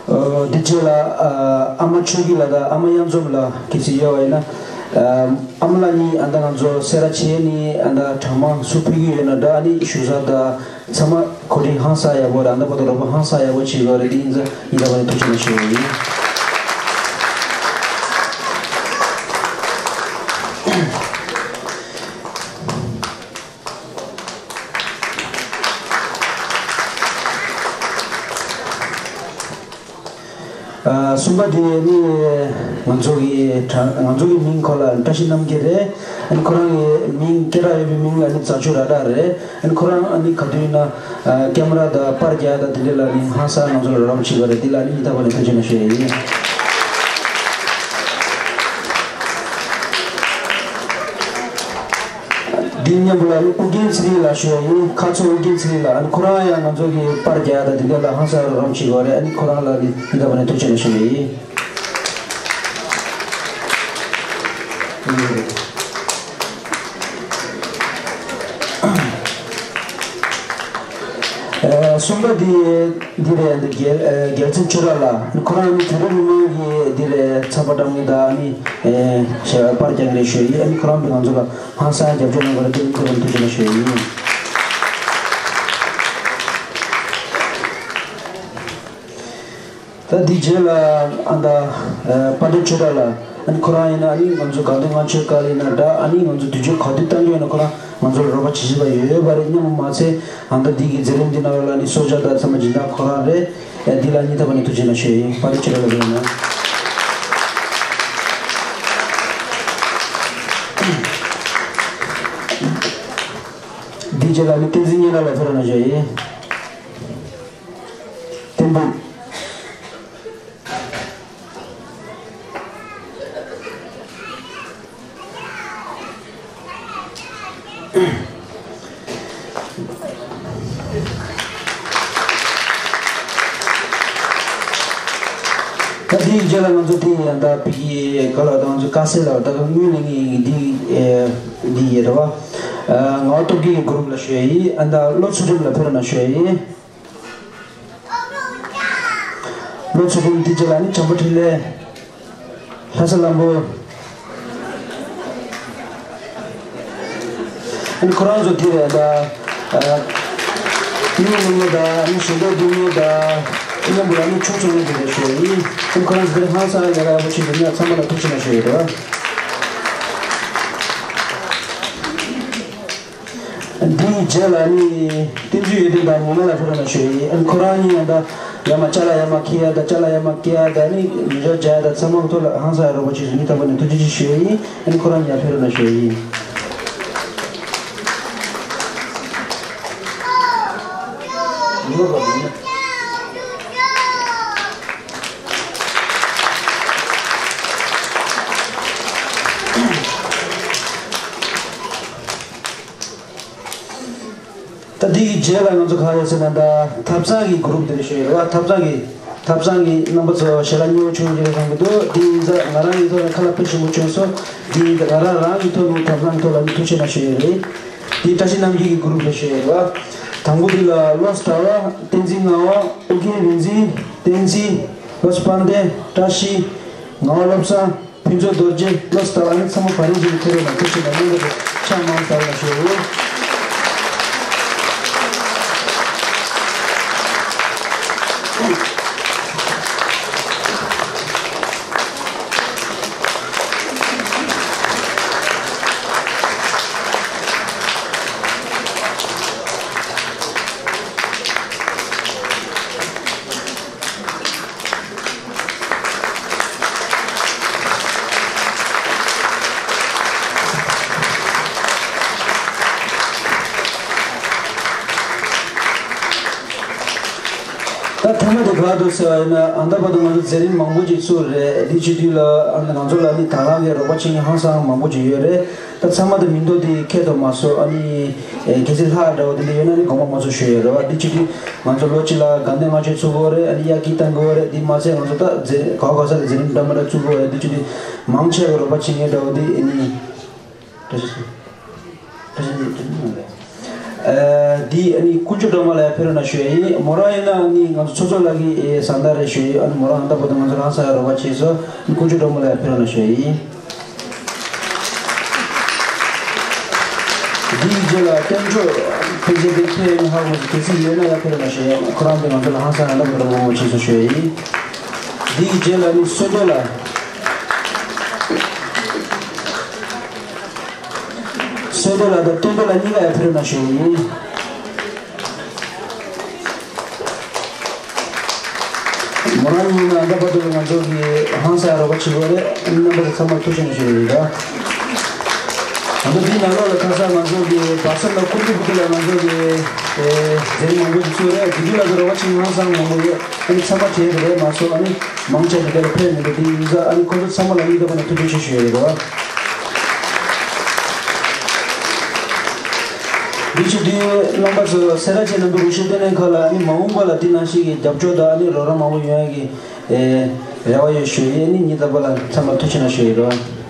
ཨ་འདི་རྗེས་ལ་ཨ་ཨ་མ་ཆོས་སྐྱིད་ལགས་དང་ཨ་མ་གཡང་འཛོམས་ལགས་གལ་སྲིད་ཡོད་པ་ཡིན་ན། ཨ་ཨ་མ་ལགས་གཉིས་ཨ་ད་ང་ཚོ་སེ་ར་བྱེས་ནི་ཨ་ད་གྲངས་མང་སུ་ཕུལ་གྱི་ཡོད་ན་འདྲ། ཨ་ནི་བཞུགས་ས་དང་། ཚང་མ་གོ་སྒྲིག་ཧང་སང་ཡག་པོ་རེད། ཨ་ནི་བར་དུ་རོགས་པ་ཧང་སང་ཡག་པོ་བྱེད་དགོས་རེད། དེ་ཡིན་ཙང་ཡིན་ཙང་བར་དུ་ཐུགས་རྗེ་ཆེ་ཞུ་ཡ་ཡིན། ཨ་གསུམ་པ་དེ་ནི་ང་ཚོ་གི་གྲ- ང་ཚོ་གི་མིང་ཁོ་ལ་བཀྲ་ཤིས་རྣམ་རྒྱལ་རེད། ཨ་ནི་ཁོ་རང་གི་མིང་སྐད་གྲགས་ཡོད་པའི་མིང་ལ་ནི་རྫ་ཆུ་ར་ར་རེད། ཨ་ནི་ཁོ་རང་ཨ་ནི་ག་དུས་ཡིན་ན་ཨ་ཀེམ་ར་དང་པར་རྒྱག་དང་དེ་འདྲ་ལ་ནི་ཧང་སང་ང་ཚོ་ལ་རོགས་རམ་བྱེད་པ་རེད། དེ་ལ་ནི་ཡིད་ཐག་པ་ནས་ཐུགས་རྗེ་ཆེ་ཞུ་ཡ་ཡིན། འདི་མཉམ་པོ་ལ་ཨུ་རྒྱན་ཚེ་རིང་ལགས་ཞུ་ཡ་ཡིན། ཁ་ཚོ་ཨུ་རྒྱན་ཚེ་རིང་ལགས། ཨ་ནི་ཁོ་རང་ཡང་ང་ཚོ་གི་པར་རྒྱག་ཡ་དང་དེ་འདྲ་ལ་ཧང་སང་རོགས་རམ་བྱེད་དགོས་རེད། ཨ་ནི་ཁོ་རང་ལ་ནི་འདི་ལྟ་བུ་ནས་ཐུགས་རྗེ་ཆེ་ཞུ་ཡ་ཡིན། ཨ་གསུམ་པ་འདི་འདི་རེད། འདི་རྒྱལ་ཨ་རྒྱལ་མཚན་ཆོས་གྲགས་ལགས། ཁོ་རང་ནི་བོད་རིགས་མི་མང་གི་འདི་རེད། ཚགས་པར་བཀྲམ་མཁན་དང་ནི་ཨ་ཞེས་པར་རྒྱག་མཁན་རེད་ཞུ་ཡ་ཡིན། ཨ་ནི་ཁོ་རང་གིས་ང་ཚོ་ལ་ཧང་སང་རྒྱབ་སྐྱོར་གནང་བར་དེ་ནི་ཐུགས་རྗེ་ཆེ་ཞུ་ཡ་ཡིན། ད་འདི་རྗེས་ལ་ཨ་ད་ཨ་དཔལ་ལྡན་ཆོས་གྲགས་ལགས། ཨ་ནི་ཁོ་རང་ཡིན་ན་ཨ་ནི་ང་ཚོ་དགའ་ལྡན་ལྔ་མཆོད་ཀ་ལ་ཡིན་ན་འདྲ། ཨ་ནི་ང་ཚོ་དུས་ཆེན་ག་དུས་གཏོང་རྒྱུ་ཡིན་ན་ཁོ་རང་ང་ཚོ་ལ་རོགས་པ་བྱེད་བཞིན་པ་ཡོད་པ་རེད། སྙམ་མ་ཚད་ཨ་ད་འདི་གི་མཛད་རིམ་འདི་ནང་ལ་ནི་གསོལ་ཇ་དང་ཚང་མ་སྦྱིན་བདག་ཁོ་རང་རེད། ཨ་འདི་ལ་སྙིང་ཐག་པ་ནས་ཐུགས་རྗེ་ཆེ་ཞུ་ཡ་ཡིན། དཔལ་ལྡན་ཆོས་གྲགས་ལགས་ཡིན་ན། འདི་རྗེས་ལ་ནི་བསྟན་འཛིན་སྙན་གྲགས་ལགས་ཕེབས་རོགས་གནང་ཞུ་ཡ་ཡིན། འདུག་ད་དེའི་རྗེས་ལ་ང་ཚོ་དེ་ཡང་ད་ཕ་གི་ག་ལ་ད་ང་ཚོ་དཀར་ཟས་ལ་ད་ག་དངུལ་ལེན་གི་འདི་འདི་ཡོད་རེད་བ། ང་སྟོབས་རྒྱལ་གྱི་གུ་རུབ་ལ་ཞུ་ཡ་ཡིན། ཨ་ད་བློ་ཚུལ་ཁྲིམས་ལ་ཕེབས་རོགས་གནང་ཞུ་ཡ་ཡིན། བློ་ཚུལ་ཁྲིམས་དེ་རྗེས་ལ་ནི་བྱམས་པ་འཕྲིན་ལས། ལྷ་ས་ལམ་བུ། ཨ་ནི་ཁོ་རང་ཚོ་དེ་རེད་ད། ཨ་ཏི་ཡོ་མི་ཉེ་ད་ཨ་ནི་ཞིང་འབྲོག་འདི་ཉེ་ད། ཨ་ནི་འབུ་ར་ནི་ཆུང་ཆུང་ནས་དེ་རེད་ཞུ་ཡ་ཡིན། ཨ་ནི་ཁོ་རང་ཚོ་དེ་རེད་ཧང་སང་ལས་ཀ་ཡག་པོ་བྱེད་དུས་ནས་ཚང་མ་ལ་ཐུགས་རྗེ་གནང་ཞུ་ཡ་ཡིན་རེད་བ། འདིའི་རྗེས་ལ་ནི་བསྟན་འཛིན་ཡོན་ཏན་དང་ངོ་མ་ལ་ཕེབས་རོགས་གནང་ཞུ་ཡ་ཡིན། ཨ་ནི་ཁོ་རང་གཉིས་ཡང་ད་ཡ་མ་ཅ་ལག་ཡ་མ་ཁྱེར་ཡ་ད་ཅ་ལག་ཡ་མ་སྐྱེལ་ཡ་ད་ནི་མི་འཇོག་བྱ་ཡ་ད་ཚང་མ་ཐོག་ལ་ཧང་སང་ཡ་རོགས་པ་བྱེད་ཞུ་ནི་ཐག་པ་ནས་ཐུགས་རྗེ་ཆེ་ཞུ་ཡ་ཡིན། ཨ་ནི་ཁོ་རང་གཉིས་ཡང་ཕེབས་རོགས་གནང་ཞུ་ཡ་ཡིན། ད་འདི་གི་རྗེས་ལ་ང་ཚོ་ག་རེ་ཟེར་ན་ད་ཐབ་ཚང་གི་གུ་རུབ་དེ་རེད་ཞུ་ཡོད་རེད་བ། ཐབ་ཚང་གི་ཐབ་ཚང་གི་རྣམ་པ་ཚོ་ཞལ་ལག་མཉེས་པོ་བྱུང་ཡོད་ཀྱི་རེད་བསམ་གྱི་འདུག་འདི་ཡིན་ཙང་ང་རང་གི་ཐོག་ནས་ཁ་ལག་ཕུལ་ཞིམ་པོ་བྱུང་སོང་། འདི་ཡིན་ཙང་ང་རང་རང་གི་ཐོག་ནས་ཐབ་ཚང་གི་ཐོག་ལ་ནི་ཐུགས་རྗེ་གནང་ཞུ་ཡོད་རེད། འདི་བཀྲ་ཤིས་རྣམ་རྒྱལ་གྱི་གུ་རུབ་རེད་ཞུ་ཡོད་རེད་བ། དང་པོ་འདི་ལ་བློ་གྲྭ་བ་བསྟན་འཛིན་ངག་དབང་ཨོ་རྒྱན་རིག་འཛིན་བསྟན་འཛིན་བློ་དཔལ་ལྡན་བཀྲ་ཤིས་ངག་དབང་བློ་བཟང་ཕུན་ཚོགས་རྡོ་རྗེ་བློ་གྲྭ་བ་ནི་ཚང་མ་བ་རིན་ཆེན་གྱི་ཐེ་རོ་ལ་ཐུགས་རྗེ་ཆེ་གནང་སྙིང་ཐག་ཕྱག་མང་ཙམ་ལ་ཞུ། ད་ཐ་མ་དེ་ག་འདུག་ཟེར་བ་ཡིན་ན་ཨ་མདའ་བར་དུ་ང་ཚོ་མཛད་རིམ་མང་པོ་ཅིག་བཙུགས་རེད། འདི་བྱེད་དུས་ལ་ཨ་ནི་ང་ཚོ་ལ་ནི་དང་བླངས་ཀྱི་རོགས་པ་བྱེད་མཁན་ཧང་སང་མང་པོ་ཅིག་ཡོད་རེད། ད་ཚང་མ་དེ་མིང་འདོགས་དེ་ཁྱད་དུ་མ་སོང་། ཨ་ནི་གལ་སྲིད་ལྷག་འདྲ་བོ་དེ་འདྲ་ཡོད་ན་ནི་དགོངས་པ་མ་ཚོམ་ཞུ་ཡ་རེད་བ། འདི་བྱེད་དུས་ང་ཚོ་ལོ་གཅིག་ལ་དགའ་ལྡན་ལྔ་མཆོད་བཙུགས་དགོས་རེད། ཨ་ནི་དབྱར་སྐྱིད་གཏོང་དགོས་རེད། འདི་མ་ཚད་ང་ཚོ་ད་མཛད་ག་བ་ག་ས་ལ་མཛད་རིམ་འདྲ་མི་འདྲ་བཙུགས་དགོས་རེད། འདི་བྱེད་དུས་མང་ཆེ་བ་རོགས་པ་བྱེད་མཁན་འདྲ་བོ་དེ་ཨ་ནི། འདི་ཨ་ནི་དཀོན་མཆོག་སྒྲོལ་མ་ལ་ཡང་ཕེབས་རོགས་གནང་ཞུ་ཡ་ཡིན། མོ་རང་ཡིན་ན་ཨ་ནི་ང་ཚོ་ཚོགས་གཙོ་ལགས་ཀྱི་ཨེ་བཟའ་ཟླ་རེད་ཞུ་ཡ་ཡིན། ཨ་ནི་མོ་རང་ཨ་མདའ་བར་དུ་ང་ཚོ་རང་ས་ཡ་རོགས་པ་བྱས་སོང་། ཨ་ནི་དཀོན་མཆོག་སྒྲོལ་མ་ལ་ཡང་ཕེབས་རོགས་གནང་ཞུ་ཡ་ཡིན། འདིའི་རྗེས་ལ་བསྟན་མཆོག་ཕལ་ཆེར་དེ་ཁྱེད་ཡིན་ཧ་གོ་གལ་སྲིད་ཡོད་ན་ཡང་ཕེབས་རོགས་གནང་ཞུ་ཡ་ཡིན། ཁོ་རང་དེ་ང་ཚོ་ལ་ཧང་སང་ཡང་ཨ་མདའ་བར་དུ་རོགས་པ་བྱས་སོང་ཞུ་ཡ་ཡིན། འདིའི་རྗེས་ལ་ནི་བསོད་སྒྲོལ་ལགས། བསོད་སྒྲོལ་ལགས་དང་བསྟན་སྒྲོལ་ལགས་གཉིས་ཀ་ཡང་ཕེབས་རོགས་གནང་ཞུ་ཡ་ཡིན། མོ་རང་གཉིས་ནི་ཨ་མདའ་བར་དུ་ང་ཚོ་གི་ཧང་སང་རོགས་པ་བྱེད་དགོས་རེད། རྣམ་པ་ཚོ་ཚང་མར་ཐུགས་རྗེ་གནང་ཞུ་ཡ་ཡིན་ད། ཨ་མདའ་འདིའི་ནང་ལོགས་ལ་ཁ་སང་ང་ཚོ་གི་བར་གསེང་ལ་ཀུན་གྱི་བུ་ཁུལ་ལ་ང་ཚོ་གི་ཨེ་མཛད་རིམ་མང་པོ་ཞིག་བཙུགས་རེད། དེ་དུས་ལ་ཚོ་རོགས་པ་བྱེད་མཁན་ཧང་སང་མང་པོ་ཡོད། ཨ་ནི་ཚང་མ་བྲལ་གི་རེད་མ་གཏོགས་ཨ་ནི་མང་ཆེ་བ་དེ་ལ་ཕེབས་མི་འདུག་དེ་ཡིན་ཙང་ཨ་ནི་ཁོ་ཚོ་ཚང་མ་ལ་སྙིང་ཐག་པ་ནས་ཐུགས་རྗེ་ཆེ་ཞུ་ཡ་ཡིན་རོགས། འདི་བྱེད་དུས་རྣམ་པ་ཚོ་སེ་ར་བྱེས་ནང་དུ་རུ་ཤི་ལྟེ་གནས་ཁག་ལ་ཨ་ནི་མ་འོངས་པ་ལ་འདི་ནང་བཞིན་གྱི་རྒྱབ་སྐྱོར་དང་ཨ་ནི་རོགས་རམ་མང་པོ་ཡོང་ཡ་གི་ཨེ་རེ་བ་ཡོད་ཞུ་ཡ་ཡིན། ཨ་ནི་སྙིང་ཐག་པ་ལ་ཚང་མ་ཐུགས་རྗེ་ཆེ་ཞུ་ཡ་ཡིན་རོགས།